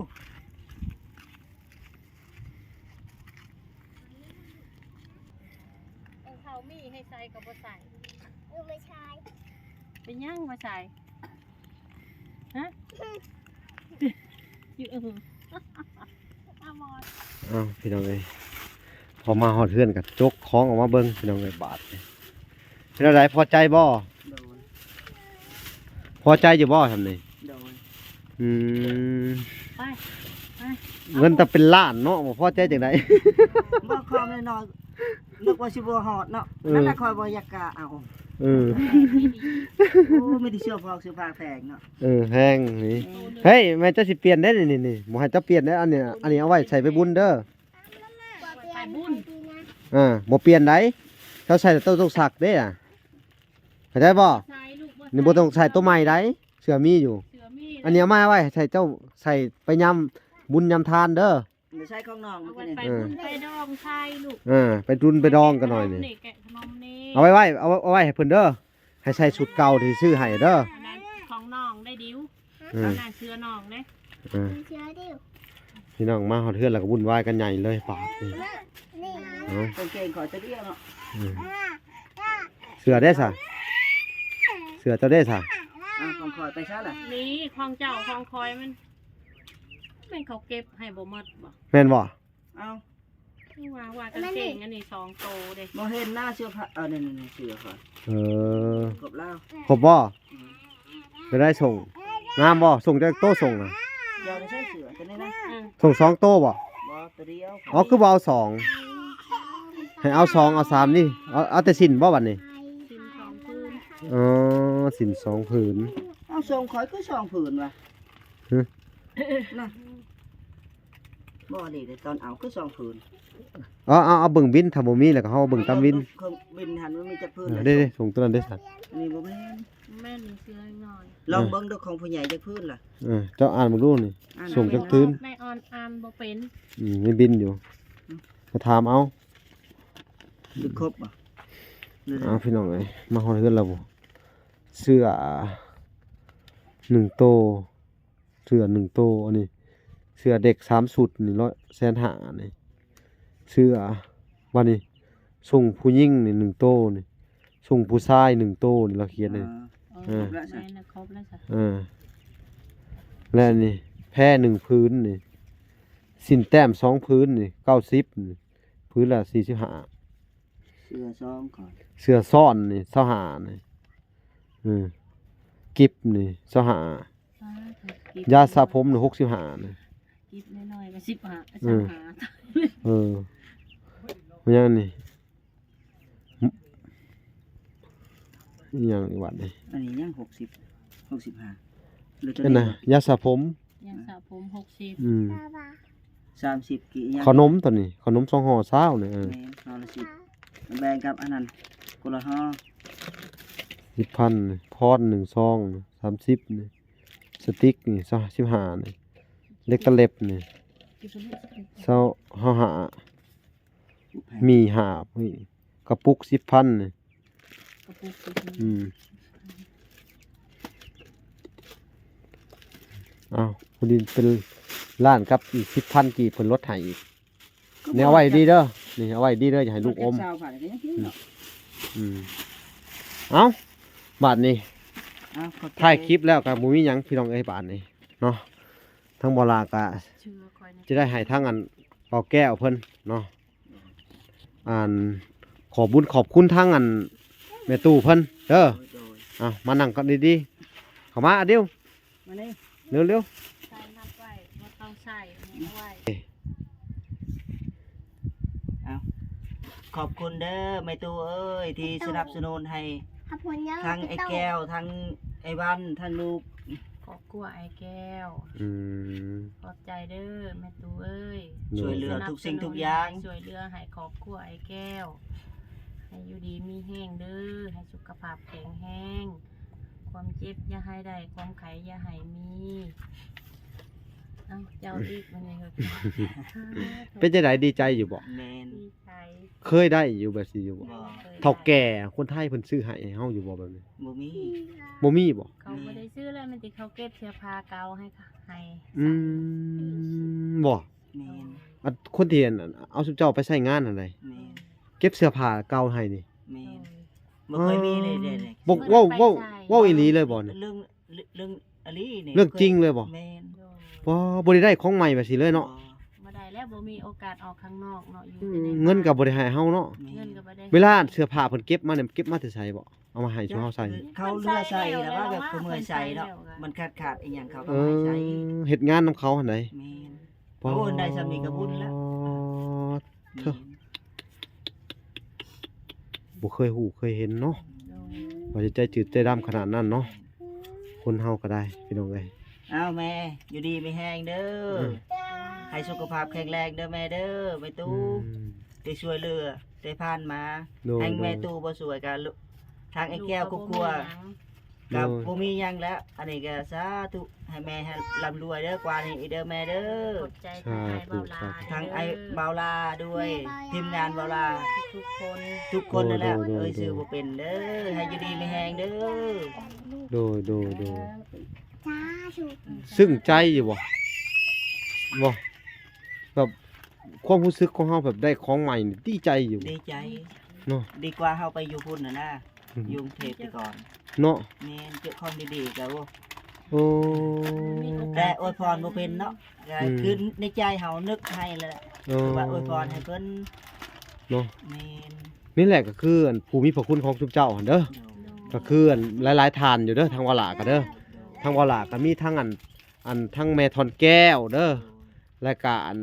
ເຂົາມີໃຫ້ໃສ່ກໍບໍ່ໃສ່ ເອີ ບໍ່ໃສ່ ເປັນຫຍັງບໍ່ໃສ່? ຮະ? ຢູ່ ເອີ ອ້າວ ພີ່ນ້ອງເອີຍ ພໍມາຮອດເຮືອນກໍຈົກຂອງອອກມາເບິ່ງ ພີ່ນ້ອງເອີຍ. ບາດນີ້ເປັນແນວໃດ ພໍໃຈບໍ່? ໂດຍ ພໍໃຈຢູ່ບໍ່ຊ່ຳນີ້? ໂດຍ ອືມ ໄປ ໄປ ເງິນຕັ້ງເປັນລ້ານເນາະ ບໍ່ພໍໃຈຈັ່ງໃດ? ບໍ່ ຂອງນ້ອຍໆ ນຶກວ່າຊິບໍ່ຮອດເນາະ ເອີ ນັ້ນລະຂ້ອຍບໍ່ຢາກກ້າເອົາ. ເອີ ໂອ້ ມີແຕ່ເສື້ອຜອກເສື້ອຜ້າແພງເນາະ. ເອີ ແພງນີ້ ເອີ ເຮີ້ຍ ແມ່ເຈົ້າຊິປ່ຽນໄດ໋ນີ້ ນີ້ ບໍ່ໃຫ້ເຈົ້າປ່ຽນໄດ໋ ອັນນີ້ ອັນນີ້ເອົາໄວ້ໃສ່ໄປບຸນເດີ ໄປບຸນ ອ່າ ບໍ່ປ່ຽນໄດ໋ ເຈົ້າໃສ່ແລ້ວເຈົ້າຕ້ອງຊັກເດ້ ອະ ເຂົ້າໃຈບໍ່? ໃສ່ລູກ ນີ້ບໍ່ຕ້ອງໃສ່ໂຕໃໝ່ໄດ໋ ເສື້ອມີຢູ່ ເສື້ອມີ ອັນນີ້ເອົາມາໄວ້ໃຫ້ໃສ່ ເຈົ້າໃສ່ໄປຍາມບຸນຍາມທານເດີ. ໄປໃສ່ຂອງນ້ອງ ເອົາໄວ້ ມື້ຄືນນີ້ ໄປບຸນ ເອີ ໄປດອງໃສ່ລູກ ເອີ ໄປດຸນໄປດອງກັນໜ້ອຍນີ້ ແກະຂະໜົມນີ້ ເອົາໄວ້ ເອົາໄວ້ໃຫ້ເພິ່ນເດີ ໃຫ້ໃສ່ຊຸດເກົ່າທີ່ຊື້ໃຫ້ເດີ ອັນນັ້ນຂອງນ້ອງໄດ້ດິວ ເອີ ອັນນັ້ນເສື້ອນ້ອງເດ້ ເອີ ເສື້ອດິວ. ພີ່ນ້ອງມາຮອດເຮືອນແລ້ວກໍວຸ່ນວາຍກັນໃຫຍ່ເລີຍບາດນີ້ ນີ້ ເອົາ ກາງເກງຂ້ອຍຕົວດຽວເນາະ ເອີ ເສື້ອເດ້ຊະ ເສື້ອເຈົ້າເດ້ຊະ ອ່າ ຂອງຂ້ອຍໄປຊະລະ ນີ້ຂອງເຈົ້າຂອງຂ້ອຍມັນ ແມ່ນເຂົາເກັບໃຫ້ບໍ່ໝົດບໍ່? ແມ່ນບໍ່? ເອົ້າ ຄືວ່າ ວ່າກາງເກງອັນນີ້ສອງໂຕເດ້ ບໍ່ເຫັນໜ້າເສື້ອຜ້າ ເອີ ນີ້ໆ ເສື້ອຂ້ອຍ ເອີ ຄົບແລ້ວ ຄົບບໍ່? ອືມ ໄດ້ສົ່ງ ງາມບໍ່? ສົ່ງຈັກໂຕ ສົ່ງນະ ດຽວໄດ້ໃສ່ເສື້ອຕົວນີ້ນະ ອືມ ສົ່ງສອງໂຕບໍ່? ບໍ່ ຕົວດຽວ ອໍ ຄືບໍ່ເອົາສອງ ໃຫ້ເອົາສອງ ເອົາສາມນີ້ ເອົາ ເອົາແຕ່ສິ້ນບໍ່ບັດນີ້? ສິ້ນສອງຜືນ ອໍ ສິ້ນສອງຜືນ ເອົາ ສົ່ງຂ້ອຍຄືສອງຜືນວະ ຮະ? ນະ ບໍ່ ອັນນີ້ເດ້ ຕອນເອົາຄືສອງຜືນ. ເອົາ ເອົາ ເອົາເບິ່ງບິນ ຖ້າບໍ່ມີແລ້ວກໍເຮົາເບິ່ງຕາມບິນ. ເບິ່ງເຄື່ອງບິນຫັ້ນມັນມີຈັກຜືນ. ເອີ ເດ້ໆ ສົ່ງຕົວນັ້ນເດ້ຊັ້ນ. ອັນນີ້ບໍ່ແມ່ນ ແມ່ນເສື້ອນ້ອຍ. ລອງເບິ່ງດູຂອງຜູ້ໃຫຍ່ຈັກຜືນລະ. ເອີ ເຈົ້າອ່ານເບິ່ງດູນີ້ ອ່ານ ສົ່ງຈັກຜືນ. ນາຍອອນອ່ານບໍ່ເປັນ. ອືມ ມີບິນຢູ່ ມາຖາມເອົາ. ຄືຄົບບໍ່? ເອົາ ພີ່ນ້ອງເອີຍ ມາຮອດເຮືອນແລ້ວບໍ່? ເສື້ອໜຶ່ງໂຕ ເສື້ອໜຶ່ງໂຕ ອັນນີ້ເສື້ອເດັກສາມຊຸດນີ້ ຮ້ອຍ ແສນຫ້ານີ້ ເສື້ອ. ບາດນີ້ ສົ່ງຜູ້ຍິງນີ້ໜຶ່ງໂຕນີ້ ສົ່ງຜູ້ຊາຍໜຶ່ງໂຕນີ້ ລາວຂຽນນີ້. ເອີ ເອີ ຄົບແລ້ວຊະ ແມ່ນ ຄົບແລ້ວຊະ. ເອີ ແລະນີ້ແພໜຶ່ງຜືນນີ້ ສິ້ນແຕ້ມສອງຜືນນີ້ ເກົ້າສິບນີ້ ຜືນລະສີ່ສິບຫ້າ. ເສື້ອຊອງ ເສື້ອຊ້ອນນີ້ຊາວຫ້ານີ້. ເອີ ກິບນີ້ຊາວຫ້າ. ອ່າ ກິບ ຢາສະຜົມນີ້ຫົກສິບຫ້ານີ້. ກິບນ້ອຍໆກໍສິບຫ້າ ເອີ ຊາວຫ້າ. ເອີ ແມ່ນຫຍັງນີ້? ອີຫຍັງອີກບາດນີ້? ອັນນີ້ຍັງຫົກສິບ ຫົກສິບຫ້າ. ຫຼືຕົວນີ້ ອັນນະ ບໍ່? ຢາສະຜົມ ຢາສະຜົມຫົກສິບ. ອືມ ສາມສິບກີບ. ຂະໜົມຕົວນີ້ ຂະໜົມສອງຫໍ່ຊາວນີ້. ເອີ ແມ່ນ ຫໍ່ລະສິບ ແບ່ງກັບອັນນັ້ນຄົນລະຫໍ່. ສິບພັນ ພອນໜຶ່ງຊອງ ສາມສິບນີ້ ສະຕິກນີ້ ຊາວ ສິບຫ້ານີ້ ເຫຼັກຕະເລັບນີ້ ຊາວຫ້າ. ມີຫາບ ນີ້ ກະປຸກສິບພັນນີ້. ກະປຸກສິບພັນ. ອືມ ອ້າວ ພໍດີເປັນລ້ານກັບອີກສິບພັນກີບ ເພິ່ນລົດໃຫ້ອີກ. ແນວເອົາໄວ້ດີເດີ ນີ້ເອົາໄວ້ດີເດີ ຢ່າໃຫ້ລູກອົມ. ອືມ ເອົ້າ ບາດນີ້ ອ້າວ ຂອບໃຈ ຖ່າຍຄລິບແລ້ວກໍບໍ່ມີຫຍັງ ພີ່ນ້ອງເອີຍ ບາດນີ້ເນາະ ທາງບໍ່ຫຼ້າກໍຈະໄດ້ໃຫ້ທາງອັນ ເປົ່າແກ້ວເພິ່ນເນາະ ອັນ ຂອບບຸນຂອບຄຸນທາງອັນແມ່ຕູ້ເພິ່ນເດີ. ໂດຍ ໂດຍ ເອົາ ມານັ່ງກັນດີໆ ເຂົ້າມາ ອາດິວ ມານີ້ ເລັວໆ ໃສ່ນັບໄວ້ ບໍ່ຕ້ອງໃສ່ ເອົາໄວ້. ເອົາ ຂອບຄຸນເດີແມ່ຕູ້ເອີຍ ທີ່ສະໜັບສະໜູນໃຫ້ ທັງອ້າຍແກ້ວ ທັງອ້າຍວັນ ທັງລູກ ຄອບຄົວອ້າຍແກ້ວ. ອືມ ຂອບໃຈເດີແມ່ຕູ້ເອີຍ ໂດຍ ຊ່ວຍເຫຼືອທຸກສິ່ງທຸກຢ່າງ ຊ່ວຍເຫຼືອໃຫ້ຄອບຄົວອ້າຍແກ້ວ ໃຫ້ຢູ່ດີມີແຮງເດີ ໃຫ້ສຸຂະພາບແຂງແຮງ ຄວາມເຈັບຢ່າໃຫ້ໄດ້ ຄວາມໄຂ້ຢ່າໃຫ້ມີ. ເອົ້າ ເຈົ້າອີກ ມັນຍັງ ເປັນຈັ່ງໃດ ດີໃຈຢູ່ບໍ່? ແມ່ນ ດີໃຈ. ເຄີຍໄດ້ຢູ່ແບບຊີ້ຢູ່ບໍ່? ບໍ່ເຄີຍ. ເຖົ້າແກ່ຄົນໄທເພິ່ນຊື້ໃຫ້ເຮົາຢູ່ບໍ່ແບບນີ້? ບໍ່ມີ ບໍ່ມີບໍ່? ເຂົາບໍ່ໄດ້ຊື້ແລ້ວ ມີແຕ່ເຂົາເກັບເສື້ອຜ້າເກົ່າໃຫ້ ໃຫ້. ອືມ ບໍ່? ແມ່ນ. ອັນຄົນທີ່ ອັນ ເອົາຊຸມເຈົ້າໄປໃຊ້ງານຫັ້ນໃດ? ແມ່ນ. ເກັບເສື້ອຜ້າເກົ່າໃຫ້ນີ້? ແມ່ນ. ໂດຍ ບໍ່ເຄີຍມີເລີຍເດ້. ບໍ່ ເວົ້າ ເວົ້າ ເວົ້າອີ່ຫຼີເລີຍບໍ່ນີ້? ເລື່ອງ ເລື່ອງ ເລື່ອງອີ່ຫຼີນີ້ ເລື່ອງຈິງເລີຍບໍ່? ແມ່ນ. ໂດຍ ບໍ່ ບໍ່ໄດ້ໄດ້ຂອງໃໝ່ແບບຊີ້ເລີຍເນາະ? ບໍ່ ບໍ່ໄດ້ແລ້ວ ບໍ່ມີໂອກາດອອກຂ້າງນອກເນາະ ຢູ່ ອືມ ແຕ່ໃນບ້ານ ເງິນກໍບໍ່ໄດ້ໃຫ້ເຮົາເນາະ? ແມ່ນ. ເງິນກໍບໍ່ໄດ້ໃຫ້. ເວລາເສື້ອຜ້າເພິ່ນເກັບມານີ້ ເກັບມາແຕ່ໃສບໍ່? ເອົາມາໃຫ້ຊຸມເຮົາໃສ່. ເຂົາເຫຼືອໃສ່ແລ້ວວ່າແບບເຂົາເມື່ອຍໃສ່ເນາະ ມັນຂາດໆອີ່ຫຍັງເຂົາກໍມາໃສ່. ເອີ ເຮັດງານນຳເຂົາຫັ້ນໃດ. ແມ່ນ. ໂອ້ ໄດ້ຊ່ຳນີ້ກໍບຸນແລ້ວ. ເທີ ແມ່ນ. ບໍ່ເຄີຍຮູ້ເຄີຍເຫັນເນາະ ໂດຍ ວ່າຈະໃຈຈືດໃຈດຳຂະໜາດນັ້ນເນາະ ຄົນເຮົາກໍໄດ້ ພີ່ນ້ອງເອີຍ. ອ້າວ ແມ່ ຢູ່ດີມີແຮງເດີ ອືມ ໃຫ້ສຸຂະພາບແຂງແຮງເດີແມ່ເດີ ແມ່ຕູ້ ອືມ ທີ່ຊ່ວຍເຫຼືອແຕ່ຜ່ານມາ. ໂດຍ ແຮງແມ່ ໂດຍ ຕູ້ບໍ່ຊ່ວຍກໍ ທາງອ້າຍແກ້ວ ລູກກໍ ຄອບຄົວ ບໍ່ມີຫຍັງ ກໍ ໂດຍ ບໍ່ມີຫຍັງແລ້ວ. ອັນນີ້ກໍສາທຸ ໃຫ້ແມ່ໃຫ້ລ່ຳລວຍເດີ ກວ່ານີ້ອີກເດີແມ່ເດີ. ຂອບໃຈ ສາທຸ ທາງອ້າຍບ່າວລາ ສາທຸ ເດີ ທາງອ້າຍບ່າວລາດ້ວຍ ແມ່ບ່າວລາ ທີມງານບ່າວລາ ທຸກໆຄົນ ທຸກຄົນນັ້ນແຫຼະ. ໂດຍ ໂດຍ ເອີຍ ຊື່ບໍ່ເປັນເດີ ໃຫ້ຢູ່ດີມີແຮງເດີ. ໂດຍ ໂດຍ ໂດຍ ສາທຸ ຊຶ້ງໃຈຢູ່ບໍ່? ບໍ່ ແບບ ຄວາມຮູ້ສຶກຂອງເຮົາແບບໄດ້ຂອງໃໝ່ນີ້ ດີໃຈຢູ່ບໍ່? ດີໃຈເນາະ ດີກວ່າເຮົາໄປຢູ່ພຸ້ນນະນະ ອືມ ຢູ່ກຸງເທບແຕ່ກ່ອນເນາະ. ແມ່ນ ເຈົ້າຂອງດີໆກໍ ໂອ້ ໂອ້ ແຕ່ອວຍພອນບໍ່ເປັນເນາະ ກໍ ອືມ ຄືໃນໃຈເຮົານຶກໃຫ້ແຫຼະ ເອີ ຄືວ່າອວຍພອນໃຫ້ເພິ່ນເນາະ. ແມ່ນ. ນີ້ແຫຼະກໍຄືອັນຜູ້ມີພະຄຸນຂອງຊຸມເຈົ້າຫັ້ນເດີ ໂດຍ ກໍຄືອັນຫຼາຍໆທ່ານຢູ່ເດີ ທາງວາລາກໍເດີ ໂດຍ ທາງວາລາກໍມີທັງອັນ ອັນທັງແມ່ທ່ອນແກ້ວເດີ ໂດຍ ແລ້ວກະອັນ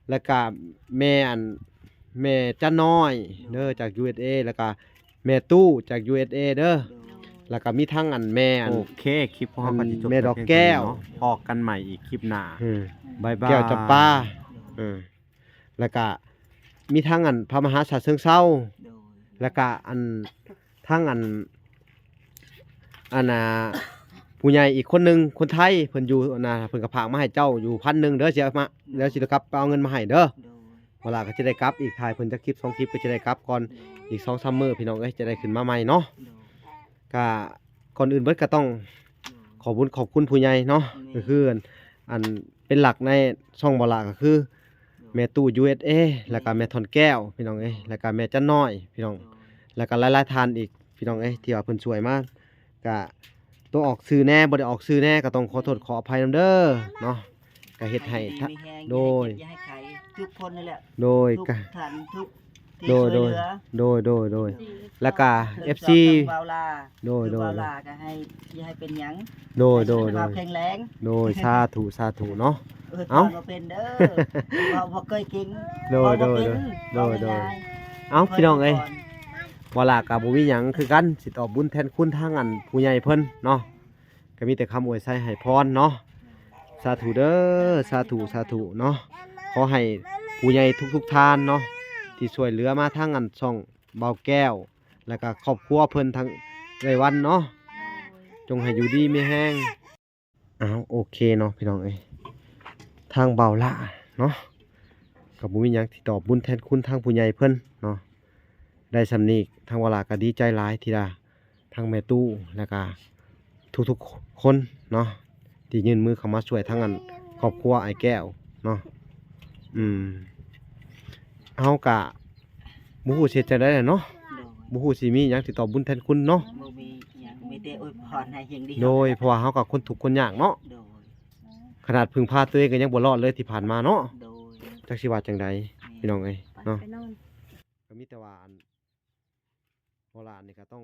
ແລ້ວກະແມ່ອັນ ແມ່ຈັນນ້ອຍເດີ ໂດຍ ຈາກ ຢູເອັສເອ ແລ້ວກະແມ່ຕູ້ຈາກ ຢູເອັສເອ ເດີ ໂດຍ ແລ້ວກໍມີທັງອັນແມ່ອັນ ໂອເຄ ຄລິບຂອງເຮົາກໍຊິຈົບ ແມ່ດອກແກ້ວ ເນາະ ພໍ້ກັນໃໝ່ອີກຄລິບໜ້າ ອືມ ບາຍບາຍ ແກ້ວຈຳປາ ເອີ ແລ້ວກະມີທັງອັນພະມະຫາຊາດເຊີງເຊົາ ໂດຍ ແລ້ວກະອັນທັງອັນ ອັນນ່າ ຜູ້ໃຫຍ່ອີກຄົນໜຶ່ງ ຄົນໄທ ເພິ່ນຢູ່ອັນນ່າ ເພິ່ນກໍຝາກມາໃຫ້ເຈົ້າຢູ່ພັນໜຶ່ງເດີ ຊິເອົາມາ ດຽວຊິໄດ້ກັບໄປເອົາເງິນມາໃຫ້ເດີ ໂດຍ ເວລາກໍຈະໄດ້ກັບອີກ ຖ່າຍເພິ່ນຈັກຄລິບສອງຄລິບ ກໍຈະໄດ້ກັບກ່ອນ ໂດຍ ອີກສອງສາມມື້ ພີ່ນ້ອງເອີຍ ຈະໄດ້ຂຶ້ນມາໃໝ່ເນາະ ໂດຍ ກະ ກ່ອນອື່ນເບິດກໍຕ້ອງ ໂດຍ ຂອບບຸນຂອບຄຸນຜູ້ໃຫຍ່ເນາະ ແມ່ນ ກໍຄືອັນ ອັນເປັນຫຼັກໃນຊ່ອງບໍ່ຫຼ້າກໍຄື ໂດຍ ແມ່ຕູ້ ຢູເອສເອ ແລ້ວກໍແມ່ທ່ອນແກ້ວ ພີ່ນ້ອງເອີຍ ແລ້ວກໍແມ່ຈັນນ້ອຍ ພີ່ນ້ອງ ໂດຍ ແລ້ວກໍຫຼາຍໆທ່ານອີກ ພີ່ນ້ອງເອີຍ ທີ່ວ່າເພິ່ນຊ່ວຍມາ ກະຕົວະອອກຊື່ແດ່ ບໍ່ໄດ້ອອກຊື່ແດ່ ກໍຕ້ອງຂໍໂທດຂໍອະໄພນຳເດີເນາະ ກະເຮັດໃຫ້ ໃຫ້ຢູ່ດີມີແຮງ ໂດຍ ຢ່າໃຫ້ເຈັບຢ່າໃຫ້ໄຂ້ທຸກຄົນນັ້ນແຫຼະ ໂດຍ ທຸກທ່ານທຸກ ທີ່ ໂດຍ ຊ່ວຍເຫຼືອ ໂດຍ ໂດຍ ໂດຍ ແລ້ວກະ ເອັຟຊີ ເອີ ເຈົ້າຂອງບ່າວຫຼ້າ ໂດຍ ຄື ໂດຍ ບ່າວຫຼ້າກໍໃຫ້ ຢ່າໃຫ້ເປັນຫຍັງ ໂດຍ ໃຫ້ ໂດຍ ສຸຂະພາບ ໂດຍ ແຂງແຮງ ໂດຍ ສາທຸ ສາທຸເນາະ ເອີ ເອົ້າ ເວົ້າບໍ່ເປັນເດີ ເວົ້າບໍ່ເຄີຍເກັ່ງ ໂດຍ ເວົ້າບໍ່ເກັ່ງ ໂດຍ ເວົ້າງ່າຍໆ ໂດຍ ເອົ້າ ພີ່ນ້ອງເອີຍ ບໍ່ຫຼ້າກໍບໍ່ມີຫຍັງຄືກັນ ຊິຕອບບຸນແທນຄຸນທາງອັນຜູ້ໃຫຍ່ເພິ່ນເນາະ ກໍມີແຕ່ຄຳອວຍໄຊໃຫ້ພອນເນາະ ສາທຸເດີ ສາທຸ ສາທຸເນາະ ຂໍໃຫ້ຜູ້ໃຫຍ່ທຸກໆທ່ານເນາະ ທີ່ຊ່ວຍເຫຼືອມາທາງອັນຊ່ອງບ່າວແກ້ວ ແລ້ວກໍຄອບຄົວເພິ່ນ ທັງເອື້ອຍວັນເນາະ ຈົງໃຫ້ຢູ່ດີມີແຮງ ອ້າວ ໂອເຄເນາະ ພີ່ນ້ອງເອີຍ ທາງບ່າວຫຼ້າເນາະ ກໍບໍ່ມີຫຍັງທີ່ຕອບບຸນແທນຄຸນທາງຜູ້ໃຫຍ່ເພິ່ນເນາະ ໄດ້ສ່ຳນີ້ ທາງບ່າວຫຼ້າກໍດີໃຈຫຼາຍທີ່ວ່າ ທັງແມ່ຕູ້ ແລ້ວກະທຸກໆຄົນເນາະ ທີ່ຍື່ນມືເຂົ້າມາຊ່ວຍທັງອັນຄອບຄົວອ້າຍແກ້ວເນາະ ອືມ ເຮົາກະບໍ່ຮູ້ຊິເຮັດຈັ່ງໃດແຫຼະເນາະ ໂດຍ ບໍ່ຮູ້ຊິມີຫຍັງທີ່ຕອບບຸນແທນຄຸນເນາະ ບໍ່ມີຫຍັງ ມີແຕ່ອວຍພອນໃຫ້ຢ່າງດຽວ ໂດຍ ເພາະວ່າເຮົາກໍຄົນທຸກຄົນຍາກເນາະ ໂດຍ ຂະໜາດເພິ່ງພາຕົວເອງກໍຍັງບໍ່ລອດເລີຍທີ່ຜ່ານມາເນາະ ໂດຍ ຈັກຊິວ່າຈັ່ງໃດ ແມ່ນ ພີ່ນ້ອງເອີຍເນາະ ໄປນອນ ກໍມີແຕ່ວ່າອັນ ບໍ່ຫຼ້ານີ້ກໍຕ້ອງ